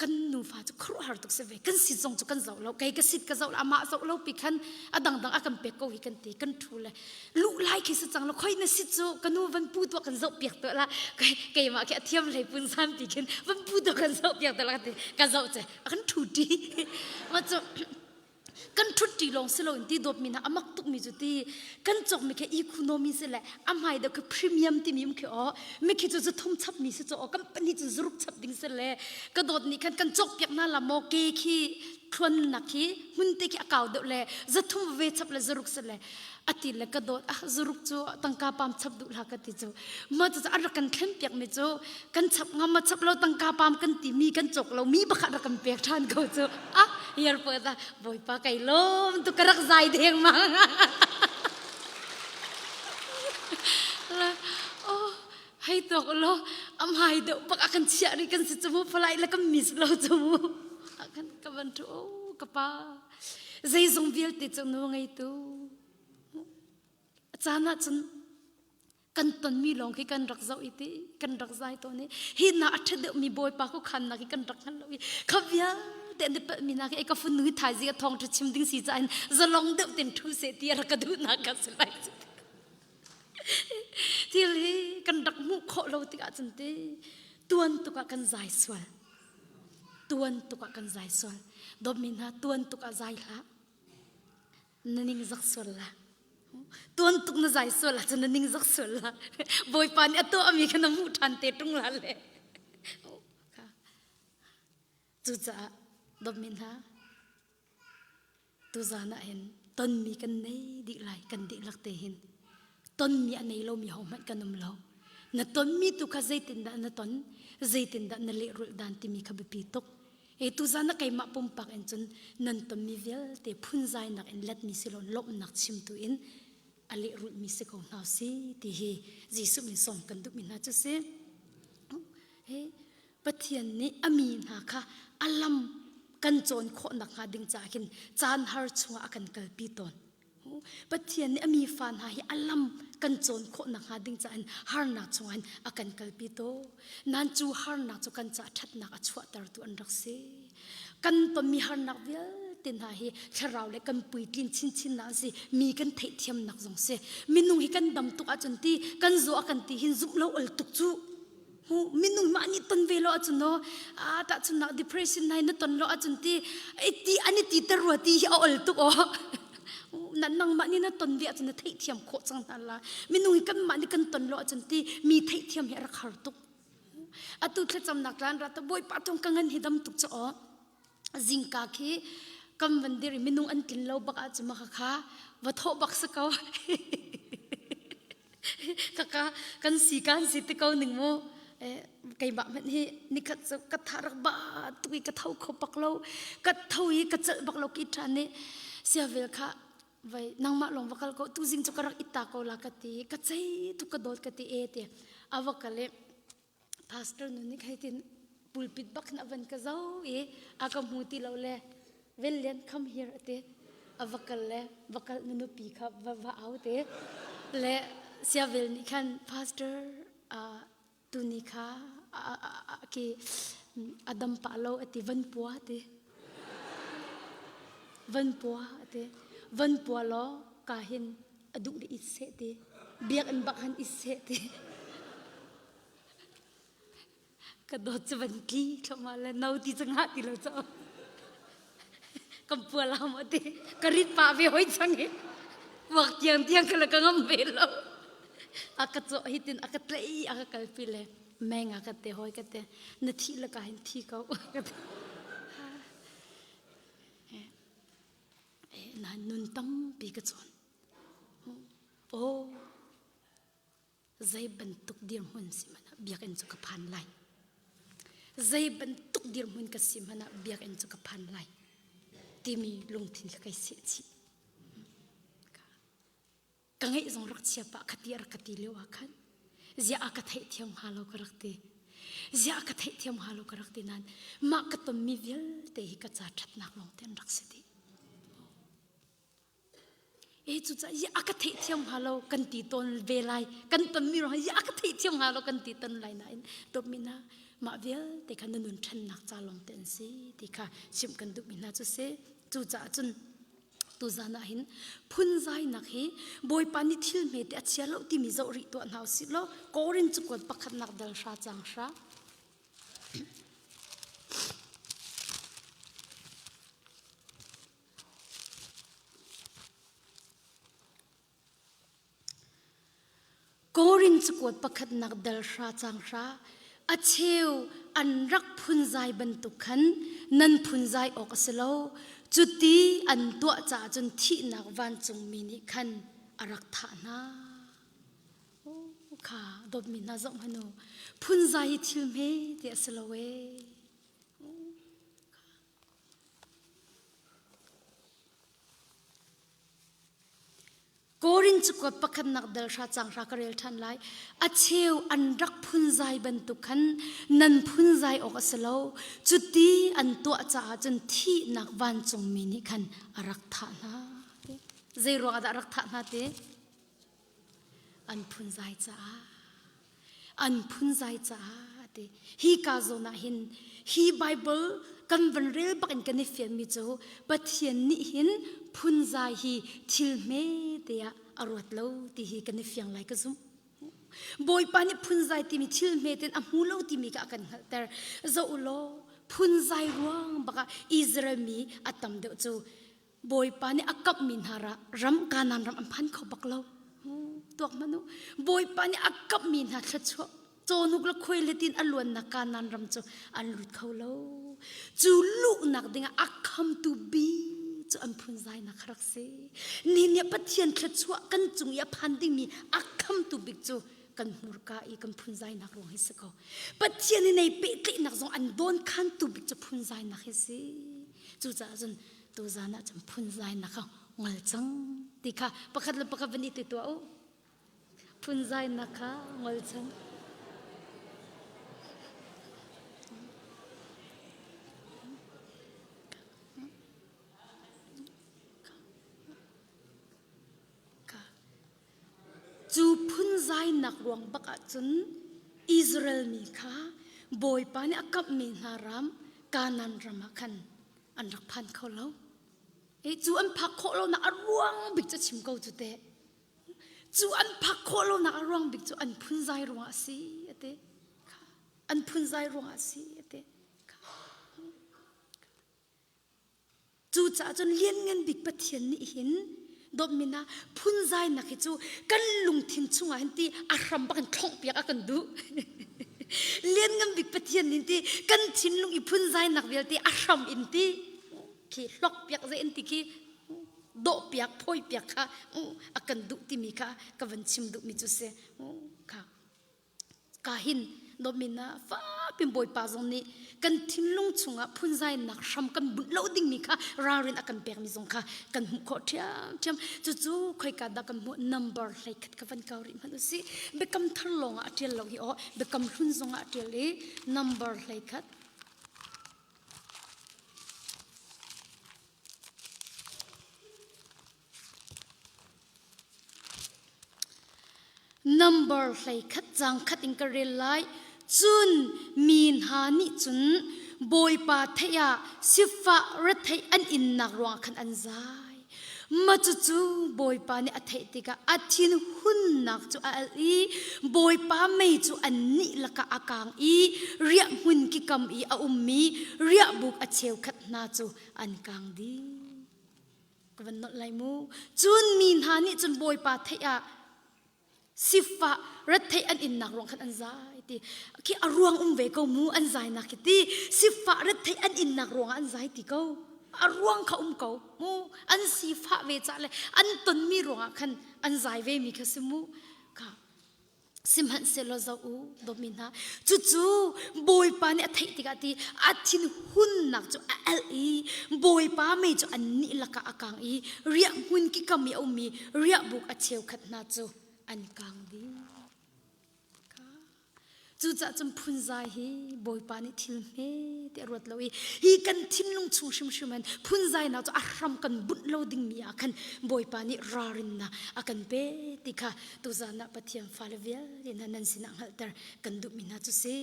kan nufa cu khuaruahhar tuk si ve kan sit zong cu kan zoh lo kei ka sit ka zoh lo amah zoh lo pi khan a dangdang a kan pek ko hi kan ti kan thu le luh lai khi si cang lo khoi na sit cu ka nu van pu tuah kan zoh piak tuah la keimah khi a thiam hlei pun san ti khin van pu tuah kan zoh piak tuah la ka ti ka zoh che a kan thu ti ma cu kan ṭhutṭi lawng si loin ti dawtmi hna a mak tukmi cu ti kan cawkmi khi economy si le a hmai deuh khi premium timi um khi aw mikhi cu zuthum chapmi si cu aw company cu zuruk chap ding si le ka dawt nih khan kan cawk piak hna la maw ke khi thluannak hi hmun te khi a kau deuh le zathum ve chap le zaruk se le ati le ka dawt ah zaruk cu tangka pam chap duh hlah ka ti cu ma cu a rak kan thlen piak mi cu kan chap ngam ma chap lo tangka pam kan ti mi kan cawk lo mi bakhat rak kan pek than ko cu ah yar pa da bawipa kai lom tu ka rak zai deng ma oh hei tok lo am hai deuh bak a kan chiah ri kan si chu mu phalai le kan miss lo chu mu kan ka van thu ka pa zeizong vialte cu nu ngeitu a caan ah cun kan tonmi lawng khi kan rak zoh i ti kan rak zai tawn i hi na a ṭha deuhmi bawipa ku khan nak hi kan rak hngal lo i kha vialte an i palhmi nak hi ka funu hi thaizing a thawng ṭha chim ding si caah in zalong deuh ten ṭhu seh ti a rak ka duhnak ka si lai thil hi kan rak hmuh khawh lo tikah cun ti tuan tuk ah kan zai sual tuan tuk ah kan zai sual dawtmi hna tuan tuk ah zai hlah na ning zak sual la tuan tuk na zai sual ah cun na ning zak sual la bawipa nih a tuah mi kha na hmuh ṭhan te ṭung la le cucaah dawtmi hna Tuzaan ah hin tonmi kan nei dih lai kan dihlak te hin tonmi a nei lomi hohmanh kan um lo. Na tonmi tu kha zeitindah na ton, zeitindah na lehrulh dan timi kha biapi tuk. E tuzaan ah keimah pumpak in cun nan tonmi vialte phunzainak in letmi si lo lawmhnak chimtu in a lehrulhmi si ko hna si ti hi Jesuh min sawm kan duhmi hna cu si. He Pathian nih a mi hna kha a lam kan cawn khawh nakhnga ding caah khin caan har chungah a kan kalpi tawn. Pathian nih a mi fa hna hi a lam kan cawn khawh nakhnga ding caah in harnak chungah hin a kan kalpi tawn. Nan cu harnak cu kan caah ṭhatnak a chuahtertu an rak si. Kan tonmi harnak vialte hna hi thlarau le kan puitlin chinchinnak an si. Mi kan theihthiamnak zong si. Minung hi kan dam tuk ahcun ti kan zaw a kan ti hin zumh lo ol tuk cu. Minung mah nih ton ve lo ahcun no a tahchunnak depression nai na ton lo ahcun ti ti an i ti ter rua ti hi a ol tuk aw na nangmah nih na ton ve ahcun na theihthiam khawh cang hna la minung hi kanmah nih kan ton lo ahcun ti mi theihthiam hi a rak har tuk atu thlacamnak tlan ra ta bawipa tong ka ngan hi dam tuk cha aw zingka khi kam van dir i minung an tlin lo bak ahcun maka kha va thawh bak si ko kaka kan si kan si te ko ning mu keimah hmanh hi nikhat cu ka tha rak ba tuk i ka tho kho bak lo ka tho i ka celh bak lo ki ṭhan i siavel kha vai nangmah lawng va kal ko tu zing cu ka rak itta ko la ka ti ka cei tuk ka dawt ka ti e ti a va kal i pastor nu nih hei tin pulpit bak in a van ka zo i a ka hmu ti lo le Vellian come here ati a va kal le va kal na nupi kha va va au te le siavel nih khan pastor uh, tuni kha ki adam pa lo ati van pua ti van pua ati van pua lo ka hin a duh le it seh ti biakinn bak han it seh ti ka dawt cu van tli thloma le no ti cu ngah ti lo cho kan pua la mo ti ka rit pa ve hoi chang hi wak tiang tiang ka la ka ngam ve lo a ka cho hi tin a ka tlei a ka kalpi le meng a ka te hoi ka te na thi la ka hin thi ko ka te na nun tampi ka cawn. Oh, zei bantuk dirhmun si hmanh ah biakinn cu ka phan lai. Zei bantuk dirhmun ka si hmanh ah biakinn cu ka phan lai timi lungthin kha kai seh chih. Ka ngeih zong rak chia pah kha ti a rak ka ti lio ah khan ziah a ka theihthiam hnga lo ka rak ti. Ziah a ka theihthiam hnga lo ka rak ti nain mah ka tonmi vialte hi ka ca ṭhatnak lawng te an rak si dih. E cucaah ziah a ka theihthiam hnga lo kan ti tawn ve lai. Kan tonmi ruangah ziah a ka theihthiam hnga lo kan ti ton lai nain dawtmi hna mah vialte kha na nun ṭhannak ca lawng te an si ti kha chimh kan duhmi hna cu si. Cucaah cun Tuzan ah hin phunzainak hi Bawipa nih thil hmete a chia lo timi zoh rih tuah hna usih law Korin cakuat pakhatnak dal hra cang hra. Korin cakuat pakhatnak dal hra cang hra. A cheu an rak phunzai bantuk khan nan phunzai awk a si lo. Cuti an tuah caah cun thihnak vancungmi nih khan a rak thah hna. Kha dawtmi hna zoh hmanh u. Phunzai hi thil hme ti a si lo ee. Korin cakuat pakhatnak dal hra cang hra ka rel ṭhan lai. A cheu an rak phunzai bantuk khan nan phunzai awk a si lo. Cuti an tuah caah cun thihnak vancungmi nih khan a rak thah hna. Zei ruangah dah a rak thah hna ti? An phunzai caah. An phunzai caah ti. Hi ka zawn ah hin hi Bible kan van rel bak in kan i fianmi cu Pathian nih hin phunzai hi thil hme te ah a ruat lo ti hi kan i fiang lai ka zumh. Bawipa nih phunzai timi thil hme ten a hmu lo timi kha a kan hngalhter. Zoh u law phunzai ruang bak ah Israel mi a tam deuh cu Bawipa nih a kamhmi hna ram Kanaan ram an phan kho bak lo. Tuak hmanh u. Bawipa nih a kamhmi hna thluachuah cawhnuk le khuai le tin a luannak Kanaan ram cu an lut kho lo. Cu luhnak dingah a khamtu bi cu an phunzainak kha rak si. Ni nih Pathian thluachuah kan cung i a phan dingmi a khamtu bik cu kan hmurka i kan phunzainak ruang hi si ko. Pathian i nei pehtlaihnak zong an dawn khantu bik cu phunzainak hi si. Cucaah cun tuzan ah cun phunzainak kha ngol cang ti kha pakhat le pakhat van i ti tuah u. Phunzainak kha ngol cang. Cu phunzainak ruang bak ah cun Israel mi kha Bawipa nih a kamhmi hna ram Kanaan ram ah khan an rak phan kho lo. E, cu an phak khawh lonak a ruang bik cu chim ko cu teh. Cu an phak khawh lonak a ruang bik cu an phunzai ruangah a si a ti. An phunzai ruangah a si a ti. Cucaah cun lianngan bik Pathian nih hin dawtmi hna phunzainak hi cu kan lungthin chungah hin ti a hram bak in thlonghpiak a kan duh. Lianngan bik Pathian nih ti kan thinlung i phunzainak vialte a hram in ti khi hlokpiak zei in ti khi dawhpiak phawipiak kha a kan duh timi kha ka van chim duhmi cu si kha Ka hin dawtmi na fapin Bawipa zong nih kan thinlung chungah phunzainak hram kan bunh lo dingmi kha ralrin a kan pekmi zong kha kan hmuh khawh ṭhiamṭhiam. Cucu khoika dah kan hmuh number 11 ka van kau rih hmanh usih. Biakam thar lawngah a ṭial lo hi aw biakam hlun zongah a ṭial i number 11 Number 11 caang khat in ka rel lai. Cun mi hna nih cun Bawipa theih ah sifah retheih an innak ruangah khan an zai. Mah cucu Bawipa nih a theih tikah a thinhunnak cu a alh i Bawipa mei cu annih lakah a kaang i riahhmun kikam i a ummi riahbuk a cheukhat hna cu an kaang dih. Ka van nolh lai mu. Cun mi hna nih cun Bawipa theih ah sifah retheih an innak ruang khan an zai ti. Khi a ruang um ve ko mu an zainak khi ti. Sifah retheih an innak ruangah an zai ti ko. A ruang kha um ko mu. An sifah ve cah le an tonmi ruangah khan an zai ve mi kha si mu. Kha Sihmanhsehlaw zoh u, dawtmi hna, cucu Bawipa nih a theih tikah ti a thinhunnak cu a alh i Bawipa mei cu annih lakah a kang i riahhmun kikam i a ummi riahbuk a cheukhat hna cu an kang dih. Cucaah cun phunzai hi Bawipa nih thil hme ti a ruat lo i hi kan thinlung chung hrimhrim in phunzainak cu a hram kan bunh lo dingmi ah khan Bawipa nih ralrinnak a kan pe ti kha tuzan ah Pathian fale vialte hna nan sinah hngalhter kan duhmi hna cu si.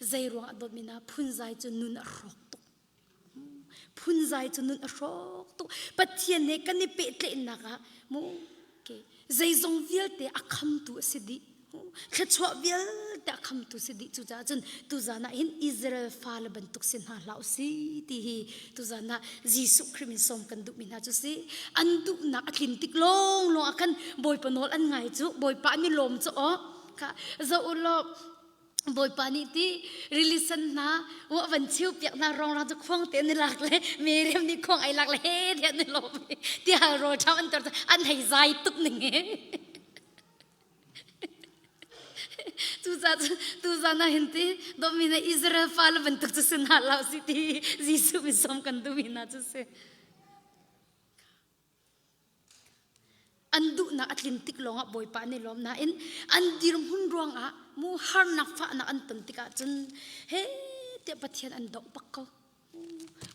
Zei ruangah dawtmi hna phunzai cu nun a hrawk tuk. Phunzai cu nun a hrawk tuk. Pathian he kan i pehtlaihnak ah mu zeizong vialte a khamtu a si dih. Thluachuah vialte a khamtu si dih. Cucaah cun tuzan ah hin Israel fale bantuk si hna hlah usih ti hi tuzan ah Jesuh Khrih min sawm kan duhmi hna cu si. An duhnak a tlin tik lawnglawng ah khan Bawipa nawl an ngai cu Bawipa an i lawm cu aw. Kha zoh u law. Bawipa nih ti rili sen hna wa van chiu piak hna rong rang cu khuang te an i lak le Miriam nih khuang ai lak le he tiah an i lawm i tiah rawl ṭham an tor an hei zai tuk ning hi. Cucaah tuzan ah hin ti dawmi na Israel fale bantuk cu si hna lo si ti Jesuh mi sawm kan duhmi hna cu si. An duhnak a tlin tik lawngah Bawipa an i lawm nain an dirhmun ruangah mu harnak fahnak an ton tikah cun he tiah Pathian an doh bak ko.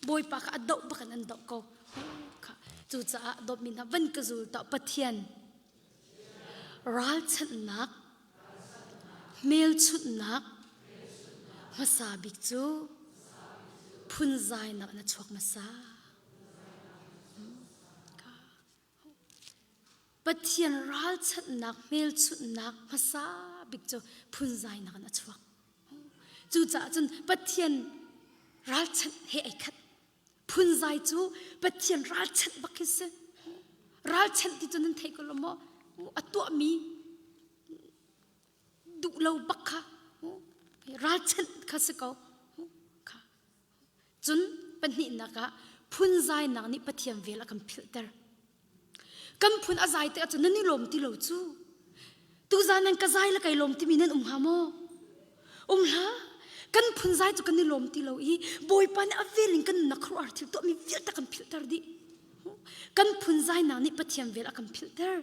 Bawipa kha a doh bak in an doh ko. Cucaah dawtmi hna van ka zul tuah Pathian ralchanhnak hmelchunhnak hmasa bik cu phunzainak in a chuak hmasa. Pathian ralchanhnak hmelchunhnak hmasa bik cu phunzainak in a chuak. Cucaah cun Pathian ralchanh he ai khat. Phunzai cu Pathian ralchanh bak khi si. Ralchanh ti cu nan thei ko lo maw? A tuahmi duh lo bak kha ralchanh kha si ko. Cun pahnihnak ah phunzainak nih Pathian vel a kan philhter. Kan phun a zai tikah cun nan i lawm ti lo cu. Tuzan nan ka zai le kai lawm timi nan um hnga maw? Um hlah. Kan phun zai cu kan i lawm ti lo i Bawipa nih a vel in kan nunnak khuaruahhar thil tuahmi vialte kan philhter dih. Kan phunzainak nih Pathian vel a kan philhter.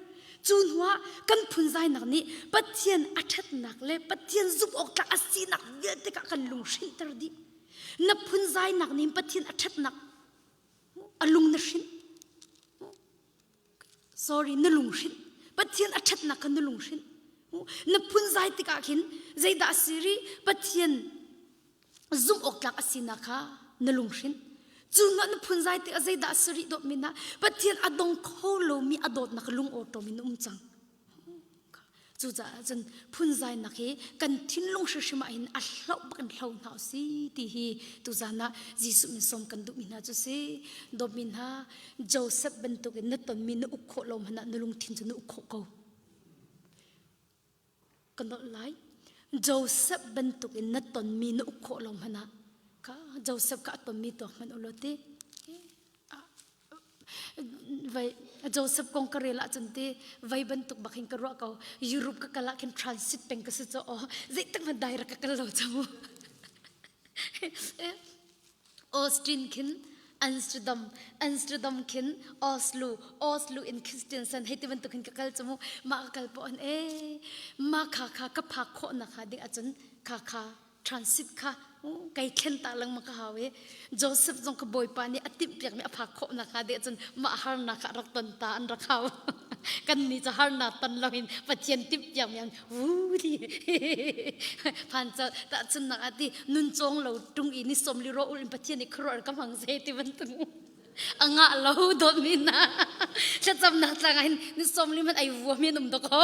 Cu hnuah kan phunzainak nih Pathian a ṭhatnak le Pathian zumh awk tlak a sinak vialte kha kan lunghrinhter dih. Na phunzainak nih Pathian a ṭhatnak a lung na hrinh. Sorry, na lunghrinh. Pathian a ṭhatnak kha na lunghrinh. Na phunzai tikah khin zeidah a si rih? Pathian zumh awk tlak a sinak kha na lunghrinh. Cu hnuah na phunzai tikah zeidah a si rih dawt min ah Pathian a dong kho lomi a dawtnak lung awṭawm in na um cang. Cucaah cun phunzainak hi kan thinlung hrimhrim ah hin a hloh bak in hlo hna usih ti hi tuzan ah Jesuh min sawm kan duhmi hna cu si. Dawtmi hna, Joseph bantukin na tonmi na uk khawh lo hmanh ah na lungthin cu na uk khawh ko. Ka nolh lai. Joseph bantukin na tonmi na uk khawh lo hmanh ah ka Joseph ka a tonmi tuak hmanh u law ti. Vai Joseph kong ka rel ahcun ti vai bantuk bak hin ka ruah ko. Europe ka kal ah khin transit peng ka si caw aw zeitik hmanh direct ka kal lo cu. Austin khin Amsterdam, Amsterdam khin Oslo, Oslo in Kristiansen hei ti bantuk hin ka kal cu mu. Mah ka kal poh hin ee mah kha kha ka phak khawh nak hnga ding ahcun kha kha transit kha kai thlen ta lengmang ka hau i Joseph zong ka bawipa nih a timhpiakmi a phak khawh nakhnga deh cun mah harnak kha rak ton ta an rak hau kan nih cu harnak ton loin Pathian timhpiakmi an wu ti phan ca tahchunnak ah ti nun cawng lo tung i ni som li ro ul in Pathian nih khuaruah ka hmang ze ti bantuk a ngah lo dawtmi na thlacamnak tlang ah hin ni som li man ai vuami an um dakaw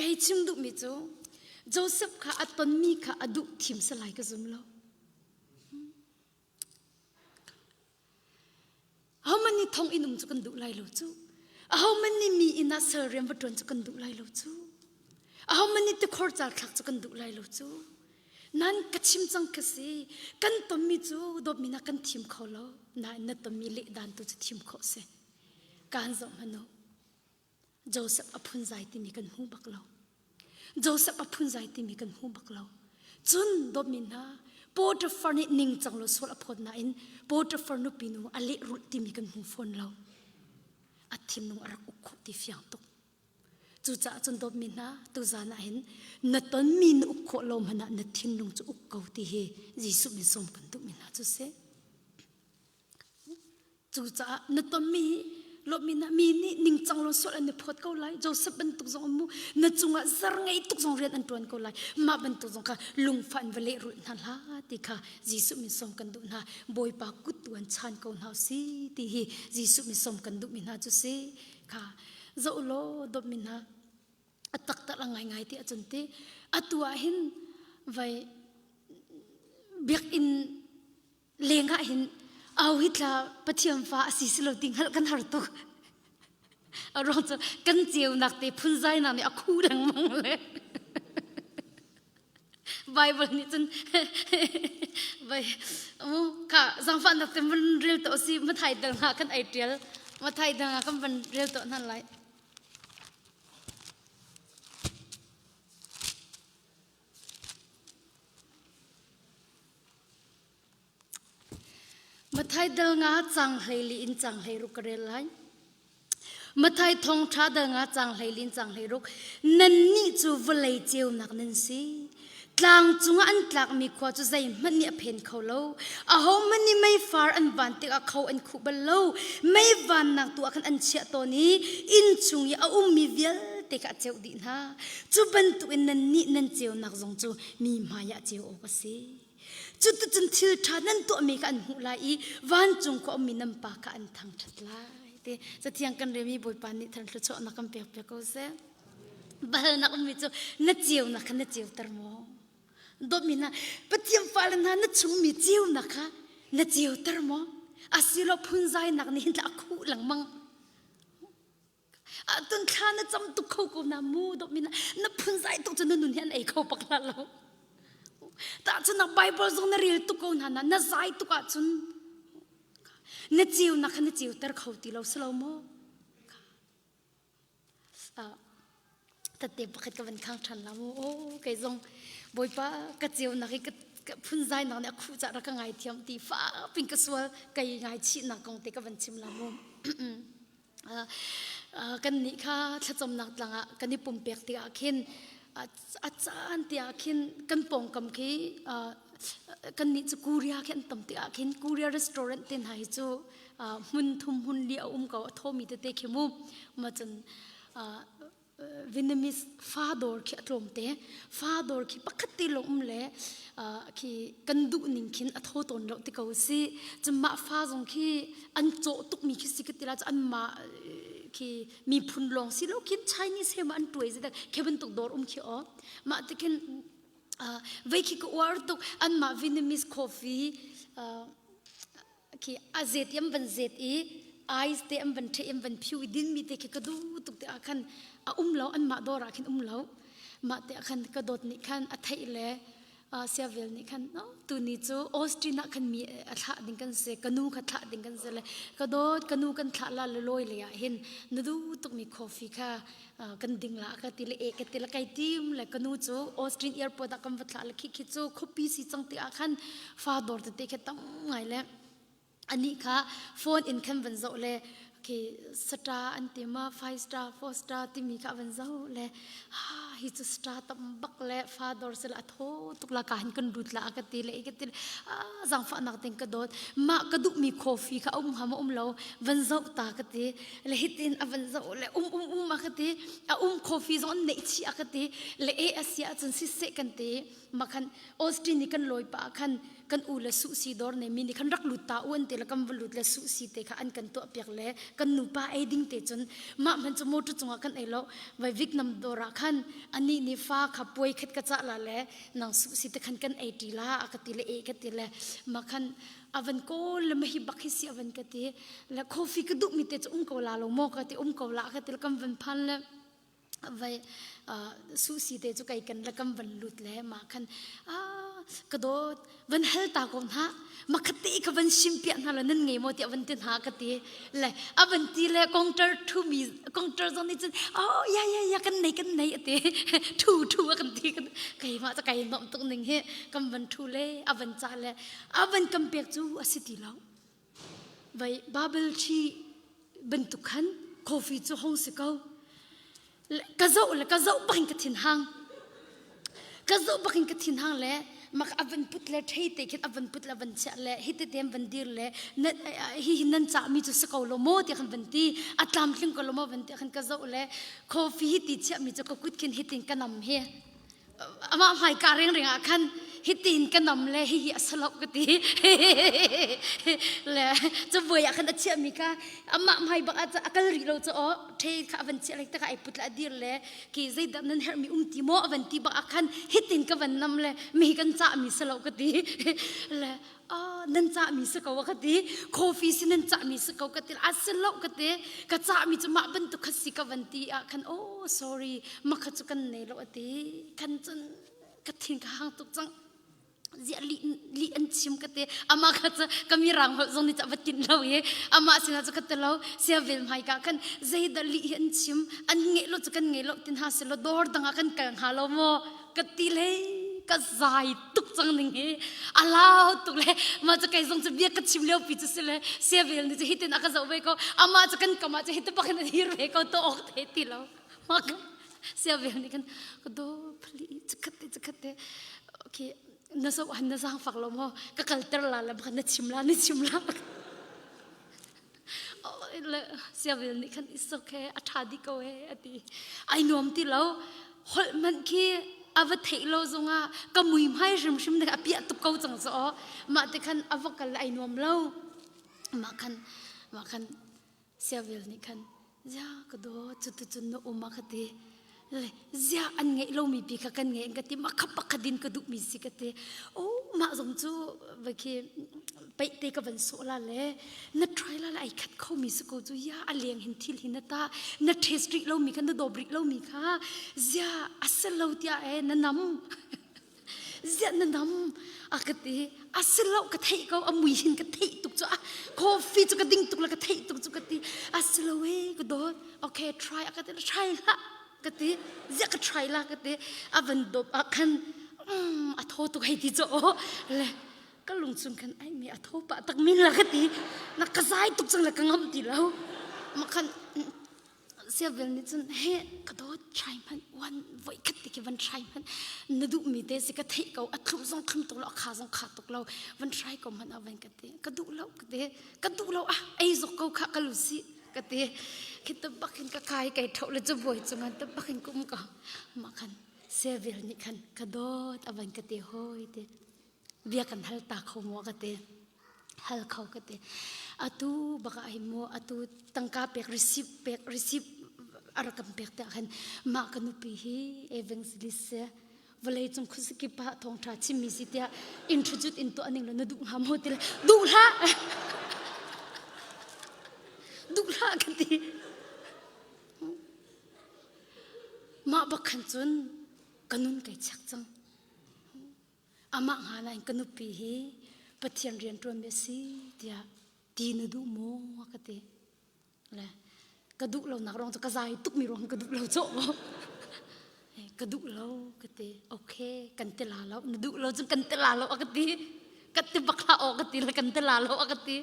Kei chim duhmi cu Joseph kha a tonmi kha a duh thim salai ka zum lo. Ahohmanh nih thong inn um cu kan duh lai lo cu. Ahohmanh nih mi inn ah sal rian va ṭuan cu kan duh lai lo cu. Ahohmanh nih tikhor cal thlak cu kan duh lai lo cu. Nan ka chim cang ka si. Kan tonmi cu dawtmi na kan thim kho lo. Nain na tonmi lehdan tu cu thim khawh si. Kaan zoh hmanh u. Joseph a phunzai timi kan hmu bak lo. Joseph a phunzai timi kan hmu bak lo. Cun dawtmi hna, Potiphar nih ningcang lo sual a phawt nain Potiphar nupi nu a lehrulh timi kan hmu fawn lo. A thinlung a rak uk khawh ti fiang tuk. Cucaah cun dawtmi hna, tuzan ah hin na tonmi na uk khawh lo hmanh ah na thinlung cu uk ko ti hi Jesuh min sawm kan duhmi hna cu si. Cucaah na tonmi hi lawmmi na mi nih ningcang lo sual an i phawt ko lai. Joseph bantuk zong mu na cungah zar ngei tuk zong rian an ṭuan ko lai. Mah bantuk zong kha lungfah in va lehrulh hna hlah ti kha Jesuh min sawm kan duh hna. Bawipa kut tu an chan ko hna si ti hi Jesuh min sawm kan duhmi hna cu si. Kha zoh law dawtmi hna a taktak a ngaingai ti ahcun ti atu ah hin vai biakinn lengah hin. Au hi tla Pathian fa a si si lo ti hngalh kan har tuk. A ruang cu kan ceunak te phunzainak nih a khu lengmang le. Bible nih cun vai mu kha zangfahnak te van rel to si mathai dal nga kan ai tial mathai dal nga kan van rel to hnan lai. Mathai dal nga cang hleili in cang hleiruk ka rel lai. Mathai thawngṭha dal nga cang hleili in cang hleiruk. Nannih cu vawlei ceunak nan si. Tlang cungah an tlakmi khua cu zeihmanh nih a phen kho lo. Ahohmanh nih meifar an van tikah kho an khuh bal lo. Mei vannak tu ah khan an chiah tawn i inn chung i a ummi vialte kha a ceuh dih hna. Cu bantukin nannih nan ceunak zong cu mi hmaiah ceu awk a si. Cuticun thil ṭha nan tuahmi kha an hmuh lai i vancung khua ummi nan Pa kha an thangṭhat lai. Ti cathiang kan remi Bawipa nih than thluachuahnak kan pek piak ko seh. Bahalnak ummi cu na ceunak kha na ceuter maw? Dawtmi hna, Pathian fale hna na chungmi ceunak kha na ceuter maw? Asilo phunzainak nih hin tla a khuh lengmang. Tun thla na cam tuk kho ko na mu dawt mi na phunzai tuk cu na nun hi an ei kho bak la lo. Tahcun na Bible zong na rel tuk ko hna na na zai tuk ahcun na ceu na kha na ceu ter kho ti lo si lo maw? Tate pakhat ka van khang ṭhan la mu. Oh, kei zong Bawipa ka ceu nak i ka phunzai nak nih a khuh ca rak ka ngai thiam ti fa pin ka sual kai ngai chih nak kong te ka van chim la mu. Kannih kha thlacamnak tlang ah kan i pumpek tikah khin a caan tiah khin kan pawngkam khi kannih cu Korea khi an tam tikah khin Korea restaurant te hna hi cu hmun thum hmun li a um ko a thawmi tete khi mu ma cun Vietnamese fa dawr khi a tlawm te. Fa dawr khi pakhat te lawng um le khi kan duh ning khin a thaw tawn lo ti ko si. Cun mah fa zong khi an cawh tukmi khi si ka ti la cu anmah khi miphun lawng si lo khin Chinese he ma an tuai zi khi bantuk dawr um khi aw. Mah ti khin vei khi ka uar tuk anmah Vietnamese coffee khi a zet i an van zet i ice te an van ṭheh an van phiu i dinmi te khi ka duh tuk te ah khan a um lo anmah dawr ah khin um lo mah te ah khan ka dawt nih khan a theih le siavel nih khan no tuni cu Austin ah khan mi a thlah ding kan si ka nu kha thlah ding kan si le ka dawt ka nu kan thlah la le lawi le ah hin na duh tukmi coffee kha kan ding la ka ti le e ka ti le kai tim le ka nu cu Austin airport ah kan va thlah le khi khi cu khuapi si cang ti ah khan fa dawr tete khi tam ngai le ani kha phone in khan van zoh le khi star an ti ma five star four star timi kha van zoh le ha hi cu star tam bak le fa dawr sel a tho tuk la ka hin kan lut la ka ti le ka ti le zangfah nak ting ka dawt mah ka duh mi coffee kha um ha ma um lo van zoh ta ka ti le hitin a van zoh le um um um a ka ti a um coffee zong an neih chih a ka ti le e a si ahcun siseh kan ti ma khan Austin ni kan lawi pa khan kan u le su si dawr ne mi nih khan rak lut ta u an ti le kan va lut le su si te kha an kan tuah piak le kan nupa ei ding te cun mah hman cu motor cungah kan ei lo vai Vietnam dawr ah khan ani nih fa kha puai khat ka cah la le nang su si te khan kan ei ti la a ka ti le e ka ti le ma khan a van kawl le mahi bak hi si a van ka ti le coffee ka duh mi te cu um ko la lo maw ka ti um ko la ka ti le kan van phan le vai su si te cu kai kan le kan van lut le ma khan ka dawt van hal ta ko hna makhat te ka van sim piah hna la nan ngei maw tiah van ti hna ka ti le a van ti le counter thu mi counter zong nih cun oh ya ya ya kan nei kan nei ati thu thu a kan ti keimah ca kai nom tuk ning hi kan van thu le a van ca le a van kan pek cu a si ti lo vai babel thi bantuk khan coffee cu hong si ko ka zoh le ka zoh bakin ka thin hang ka zoh bakin ka thin hang le mak a van put le thei te khin a van put le van chiah le hi te tem van dir le hi hi nan cah mi cu si ko lo maw ti khan van ti a tlamtling ko lo maw van ti khan ka zoh le coffee hi ti chiah mi cu ka kut khin hitin ka nam hi amah hmaika rengring ah khan hitin ka nam le hihi a salo ka ti le cabuai ah khan a chiahmi kha amah hmai bak ah a kal rih lo cu aw the kha a van chiah le taka ai put le a dir le ki zeidah nan herhmi um ti maw a van ti bak ah khan hitin ka van nam le mi kan cahmi salo ka ti le. Nan cahmi si ko ka ti. Coffee si nan cahmi si ko ka ti. A si lo ka ti. Ka cahmi cu mah bantuk kha si ka van ti ah khan oh sorry makha cu kan nei lo a ti. Khan cun ka thin ka hang tuk cang. Ziah lih lih an chim ka ti. Amah kha cu ka mirang holh zong nih ca va tinh lo i amah sinah cu ka ti lo. Sia vel hmai ka khan zeidah lih hi an chim an ngeih lo cu kan ngei lo tin ha si lo dawr dang ah kan kal hnga lo maw ka ti le ka zai tuk cang ning hi a lau tuk le mah cu kei zong cu bia ka chim lio pi cu si le sia vel nih cu hitin a ka zoh ve ko amah cu kan kam ah cu hiti bak in a dir ve ko to awk the ti lo mah ka sia vel nih kan ka do phali chikhat te chikhat te okay na zo han na zang fak lo mo ka kalter la la bak na chim la na chim la le siavil nih khan it's okay a ṭha dih ko e a ti. Ai nuam ti lo. Holh hmanh khi a va theih lo zongah ka mui hmai hrimhrim nih a piah tuk ko cang cu aw. Mah te khan a va kal ai nuam lo. Mah khan mah khan siavil nih khan zia ka dawt cutu cun na um a ka ti. Ziah an ngeih lomi pi kha kan ngei ka ti ma kha pakhat in ka duhmi si ka ti. Oh mah zong cu vai khi peih te ka van sawh la le na try la le ai khat khomi si ko cu ya a leng hin thil hin na ta na taste rih lomi kha na dawp rih lomi kha ziah a si lo tiah e na nam ziah na nam a ka ti a si lo ka theih ko a mui hin ka theih tuk cu a coffee cu ka ding tuk le ka theih tuk cu ka ti a si lo e ka dawt okay try a ka ti try hlah ka ti ziah ka try la ka ti a van dawp ah khan mm, a thaw tuk hei ti cu aw le ka lung chung khan ai mi a tho pah tak min la ka ti na ka zai tuk cang le ka ngam ti lo ma khan Siavel nih cun he ka dawt try hmanh one voi khat te khi van try hmanh na duhmi te si ka theih ko a thlum zong thlum tuk lo a kha zong kha tuk lo van try ko hmanh ah van ka ti ka duh lo ka ti ka duh lo ah ei zok ko kha ka lu si ka ti khi ta bakin ka kai kai tho le chu boi chungan ta bakin kum ka ma khan Siavel nih khan ka dawt avan ka ti hoi te bia kan hal ta kho maw ka ti hal kho ka ti atu baka ai mu atu tangka pek receipt pek receipt arakam pek te khan mah ka nupi hi evangelist se vawlei cung khuazakip ah thawngtha chimmi si tiah introduce in tuah ning lo na duh hnga maw ti le duh hlah duh hlah ka ti mah bak khan cun ka nun kai chek cang Amah hnga nain ka nupi hi Pathian rian ṭuanmi a si tiah ti na duh maw a ka ti. Le ka duh lonak ruang cu ka zai tukmi ruang ka duh lo cawh maw. Ka duh lo ka ti. Okay, kan ti la lo. Na duh lo cun kan ti la lo a ka ti. Ka ti bak hlah aw ka ti le kan ti la lo a ka ti.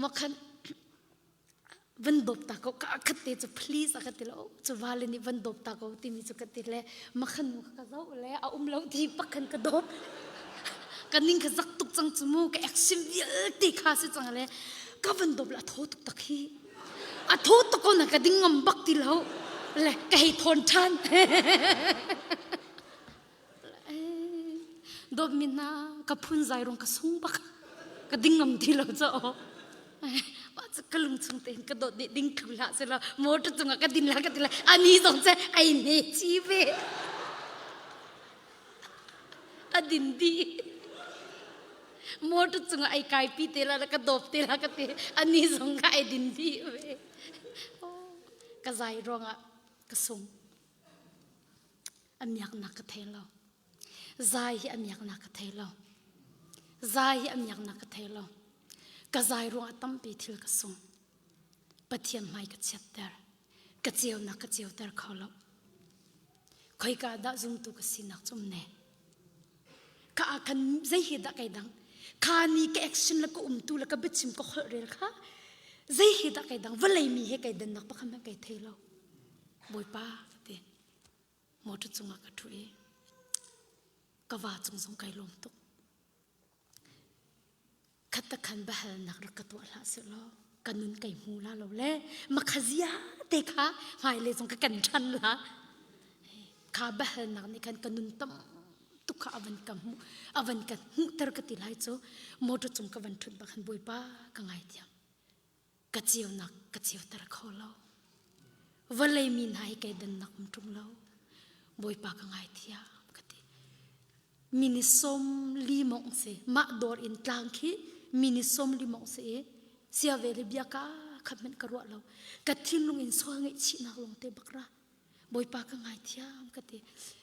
Maw khan van dawp ta ko ka khat te cu please a ka ti lo cu vale nih van dawp ta ko timi cu ka ti le makhan nu ka zoh le a um lo ti pakhan ka dawp ka ning ka zak tuk cang cu mu ka action vialte kha si cang le ka van dawp le a thaw tuk tak hi a thaw tuk ko na ka ding ngam bak ti lo le ka hei thawn ṭhan Dawtmi hna ka phun zai rung ka sung bak ka ding ngam ti lo cho mah cu ka lung chung tein ka dawt dih ding thlu hlah selaw motor cungah ka din la ka ti la ani zong cu ai ne chi ve a din dih motor cungah ai kai pi te la ka dawp te la ka ti ani zong ka ai din dih ve ka zai ruangah ka sung A miaknak ka thei lo. Zai hi a miaknak ka thei lo. Zai hi a miaknak ka thei lo. Ka zai ruangah tampi thil ka sung. Pathian hmai ka chiatter. Ka ceunak ka ceuter kho lo. Khoika dah zumtu ka sinak cu um ne? Ka ah khan zei hi dah kai dang? Kha ni ka action le ka umtu le ka biachim ka holh rel kha zei hi dah kai dang? Vawlei mi he kai dannak pakhat hmanh kai thei lo. Bawipa ka ti. Motor cungah ka ṭhu i ka va cung zong kai lawm tuk. Khat khan biahalnak rak ka tuah hlah sehlaw ka nun kai hmu la lo le makhazia te kha hmailei zong ka kan ṭhan la. Kha biahalnak nih khan ka nun tam tuk kha a van ka hmuh a van ka hmuhter ka ti lai cu motor cung ka van ṭhut bak khan Bawipa ka ngaithiam. Ka ceunak ka ceuter kho lo. Vawlei mi hna hi kei dannak um ṭung lo. Bawipa ka ngaithiam ka ti. Mini 40 mong si. Mah dawr in tlang khi mini 40 mong si i sia ve le bia ka khat hmanh ka ruah lo. Ka thinlung in sual ngaihchihnak lawng te bak ra. Bawipa ka ngaithiam ka ti.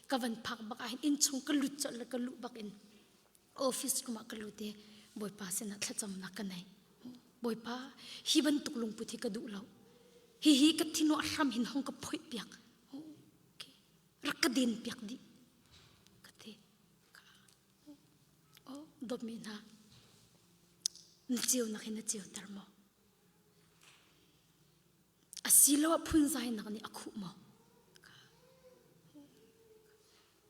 Ka van phak bak ah hin innchung ka lut colh le ka luh bak in office room ah ka lut i Bawipa sinah thlacamnak ka nei. Bawipa, hi bantuk lungput hi ka duh lo. Hihi ka thinua hram hin hong ka phoih piak. Okay. Rak ka den piak dih. Ka ti. Oh, dawtmi hna. Na ceunak hin na ceuter maw? Asiloah phunzainak nih a khuh maw?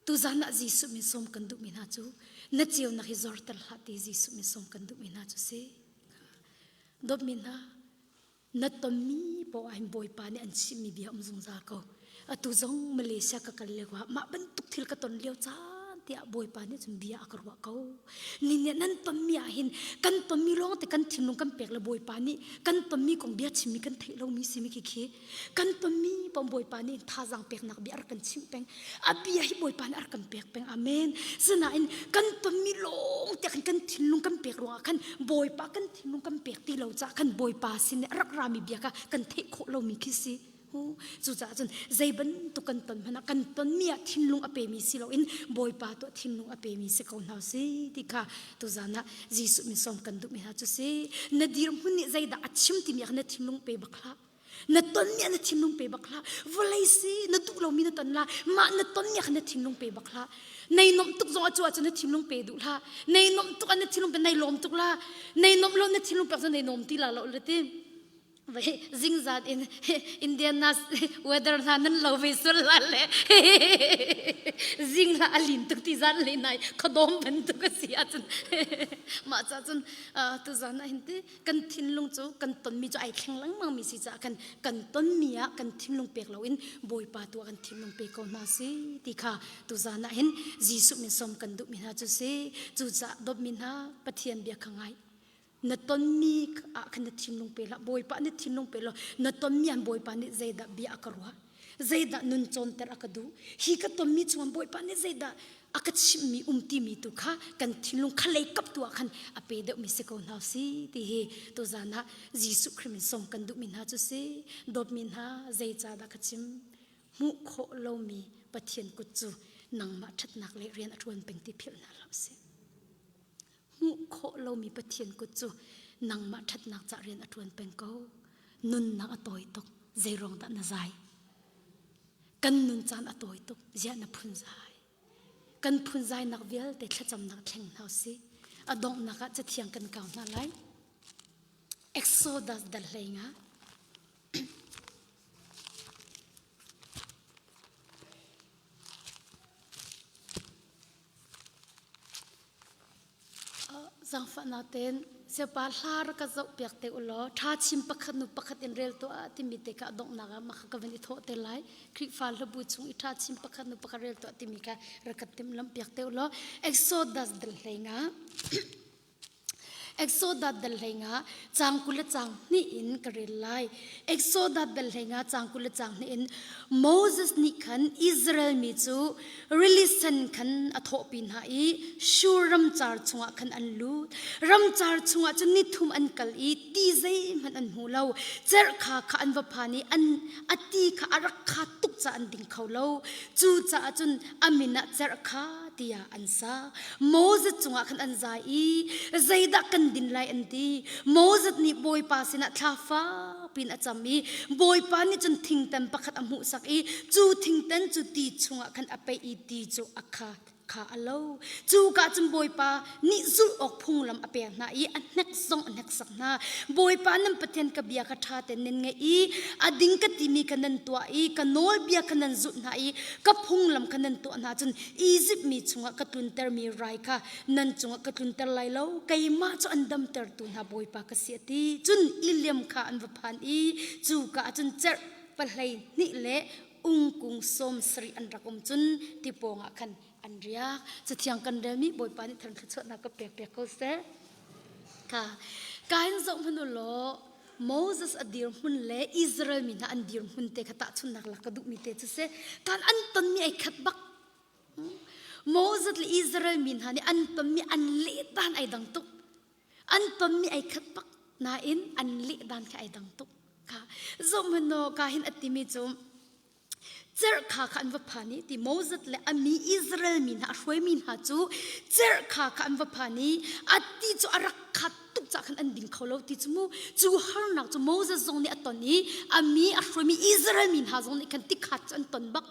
Tuzan ah Jesuh min sawm kan duhmi hna cu na ceunak hi zorter hlah ti Jesuh min sawm kan duhmi hna cu si. Dawtmi hna, na tonmi poah hin Bawipa nih an chimmi bia um zungzal ko. Atu zong Malaysia ka kal lio ah mah bantuk thil ka ton lio caan tiah Bawipa nih cun bia a ka ruah ko. Ni nih nan tonmi ah hin kan tonmi lawng te kan thinlung kan pek le Bawipa nih kan tonmi kong bia chimmi kan theih lomi simi khi khi Kan tonmi pom Bawipa nih thazaang peknak bia a rak kan chimh peng. A bia hi Bawipa nih a rak kan pek peng. Amen. Sinain kan tonmi lawng te khan kan thinlung kan pek ruangah khan Bawipa kan thinlung kan pek ti lo caah khan Bawipa sin i a rak rami bia kha kan theih khawh lomi khi si. Cucaah cun zei bantuk kan ton hmanh ah kan tonmi ah thinlung a pemi si loin Bawipa tuah thinlung a pemi si ko hna si ti kha tuzan ah Jesuh min sawm kan duhmi hna cu si. Na dirhmun nih zeidah a chim timi ah khan na thinlung pe bak hlah. Na tonmi ah na thinlung pe bak hlah. Vawlei si na duh lomi na ton la. Mah na tonmi ah khan na thinlung pe bak hlah. Nei nomh tuk zong ah cu ahcun na thinlung pe duh hlah. Nei nomh tuk ah na thinlung pe nei lawm tuk la. Nei nomh lo na thinlung pek cu nei nom ti la lo le ti. Vai zingzan in Indiana weather hna nan lo ve sul la le zing la alin tuk ti zan le nai khodom bantuk a si ahcun mah ca cun tuzan ah hin ti kan thinlung cu kan tonmi cu ai thleng lengmang mi si caah kan kan tonmi ah kan thinlung pek loin Bawipa tu ah kan thinlung pe ko hna si ti kha tuzan ah hin Jesuh min som kan duhmi hna cu si cucaah dawtmi hna Pathian bia kha ngai na tonmi ah khan na thinlung pe hlah Bawipa na thinlung pe law na tonmi an Bawipa nih zeidah bia a ka ruah zeidah nun cawnter a ka duh hi ka tonmi chungah Bawipa nih zeidah a ka chimhmi um timi tu kha kan thinlung kha lei kap tu ah khan a pe deuhmi si ko hna si ti hi tuzan ah Jesuh Khrih min sawm kan duhmi hna cu si dawtmi hna zeicahdah ka chim hmuh khawh lomi Pathian kut cu nangmah ṭhatnak le rian a ṭuan peng ti philh hna hlah usih hmuh khawh lomi Pathian kut cu nangmah ṭhatnak ca rian a ṭuan peng ko. Nunnak a tawi tuk, zeiruang dah na zai? Kan nun caan a tawi tuk, ziah na phunzai? Kan phunzainak vialte thlacamnak thleng hna usih. A donghnak ah cathiang kan kau hna lai. Exodus dal hlei nga. Zaangfahnak tein siapa hla rak ka zohpiak te u law ṭha chin pakhat nu pakhat in rel tuah timi te kha a donghnak ah mah kha ka van i thawh te lai. Khrihfa hlabu chung i ṭha chin pakhat nu pakhat rel tuah timi kha rak ka timhlamhpiak te u law Exodus dal hlei nga Exodus dal hlei nga caang 20 le caang hnih in ka rel lai. Exodus dal hlei nga caang 20 le caang hnih in Moses nih khan Israel mi cu rili sen khan a thawhpi hna i Shur ramcar chungah khan an lut. Ramcar chungah cun ni thum an kal i ti zeihmanh an hmu lo. Cerhkha kha an va phan i an a ti kha a rak kha tuk caah an ding kho lo. Cucaah cun a min ah cerhkha tiah an sa. Moses cungah khan an zai i zeidah kan din lai an ti. Moses nih Bawipa sinah thla fakpi in a cam i Bawipa nih cun thingtan pakhat a hmuhsak i cu thingtan cu ti chungah khan a peih i ti cu a kha kha a lo. Cu ka cun Bawipa nih zulh awk phunglam a pek hna i a hnek zong a hneksak hna. Bawipa nan Pathian ka bia kha ṭha tein nan ngaih i a ding ka timi kha nan tuah i ka nawlbia kha nan zulh hna i ka phunglam kha nan tuah hna cun Izipt mi chungah ka tluntermi rai kha nan cungah ka tlunter lai lo. Keimah cu an damtertu hna Bawipa ka si a ti. Cun Iliam kha an va phan i cu ka ah cun cerh pahlei hnih le ungkung 70 an rak um cun tipawng ah khan an riak. Cathiang kan relmi Bawipa nih thar thluachuahnak ka pek piak ko seh. Ka kain zoh hmanh u law Moses a dirhmun le Israel mi hna an dirhmun te kha tahchunhnak lak ka duhmi te cu si. Kan an tonmi ai khat bak. Moses le Israel mi hna nih an tonmi an leh dan ai dang tuk. An tonmi ai khat bak nain an leh dan kha ai dang tuk. Kha zohhmanh ka hin a timi cu cerh kha kha an va phan i ti Moses le a mi Israel mi hna a hruaimi hna cu cerh kha kha an va phan i a ti cu a rak khat tuk cah khan an ding kho lo ti cu mu. Cu harnak cu Moses zong nih a ton i a mi a hruaimi Israel mi hna zong nih khan tikhat cu an ton bak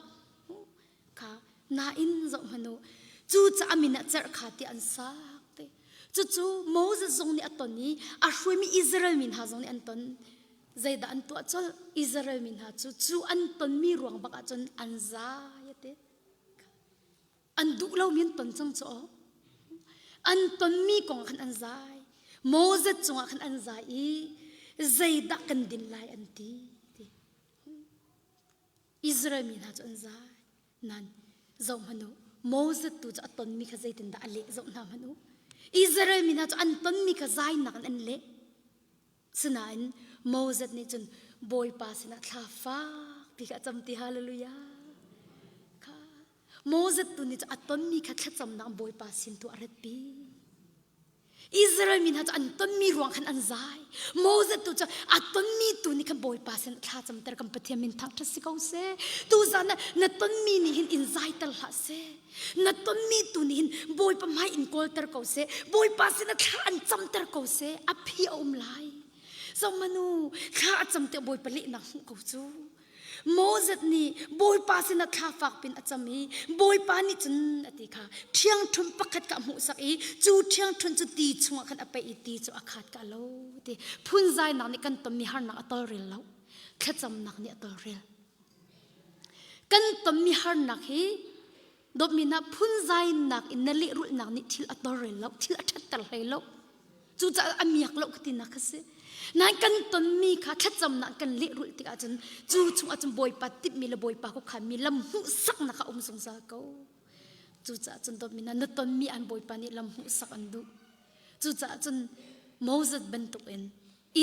kha. Nain zoh hmanh u, cu ca a min ah cerh kha ti an sak te. Cucu Moses zong nih a ton i a hruaimi Israel mi hna zong nih an ton. Zeidah an tuah colh? Israel mi hna cu cu an tonmi ruang bak ahcun an zai a ti. An duh lomi an ton cang cu aw. An tonmi kong khan an zai. Moses cungah khan an zai i zeidah kan din lai an ti. Israel mi hna cu an zai. Nan zoh hmanh u. Moses tu cu a tonmi kha zeitindah a leh zoh hna hmanh u. Israel mi hna cu an tonmi kha zainak in an leh. Sinain Moses nih cun Bawipa sinah thla fakpi kha a cam ti. Hallelujah. Kha Moses tu nih cun a tonmi kha thlacamnak Bawipa sin tu a ratpi. Israel mi hna cu an tonmi ruang khan an zai. Moses tu cu a tonmi tu nih khan Bawipa sin thla camter. Kan Pathian min thangṭhat si ko seh. Tuzan ah na tonmi nih hin in zaiter hlah seh. Na tonmi tu nih hin Bawipa hmai in kawlter ko seh. Bawipa sin ah thla an camter ko seh. A phi a um lai. Zomanu thla a cam te Bawipa lehnak hmuh ko cu. Moses nih Bawipa sinah thla fak pin a cam i Bawipa nih cun a ti kha ṭhiangṭhunh pakhat kha a hmuhsak i cu ṭhiangṭhunh cu ti chungah khan a paih i ti cu a khat ka lo ti. Phunzainak nih kan tonmi harnak a tolrel lo, thlacamnak nih a tolrel. Kan tonmi harnak hi dawtmi hna, phunzainak in na lehrulhnak nih thil a tolrel lo, thil a ṭhatter hlei lo. Cucaah a miak lo ka tinak kha si. Nain kan tonmi kha thlacamnak kan lehrulh tikah cun cu chungah cun Bawipa timhmi le Bawipa khuakhanmi lam hmuhsaknak a um zungzal ko. Cucaah cun dawtmi hna, na tonmi an Bawipa nih lam hmuhsak an duh. Cucaah cun Moses bantukin,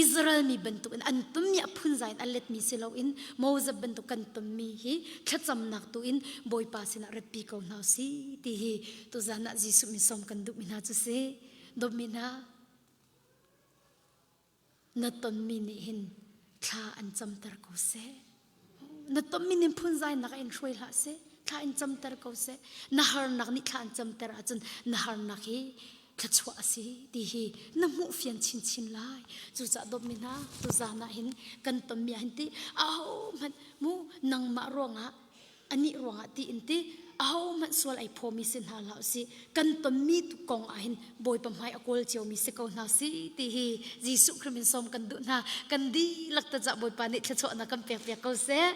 Israel mi bantukin an tonmi a phunzai in a letmi si loin Moses bantuk kan tonmi hi thlacamnak tu in Bawipa sinah ratpi ko hna si ti hi tuzan ah Jesuh min sawm kan duhmi hna cu si. Dawtmi hna, na tonmi nih hin thla an camter ko seh. Na tonmi nih phunzainak in hruai hlah seh. Thla in camter ko seh. Na harnak nih thla an camter ahcun na harnak hi thluachuah a si ti hi na hmuh fian chinchin lai. Cucaah dawtmi hna, tuzan ah hin kan tonmi ah hin ti ahohmanh mu nangmah ruangah anih ruangah ti in ti ahohmanh sual ai phawmi si hna hlah usih. Kan tonmi kong ah hin Bawipa hmai a kawl ciomi si ko hna si ti hi Jesuh Khrih min sawm kan duh hna. Kan dihlak ta Bawipa nih thluachuahnak kan pek piak ko seh.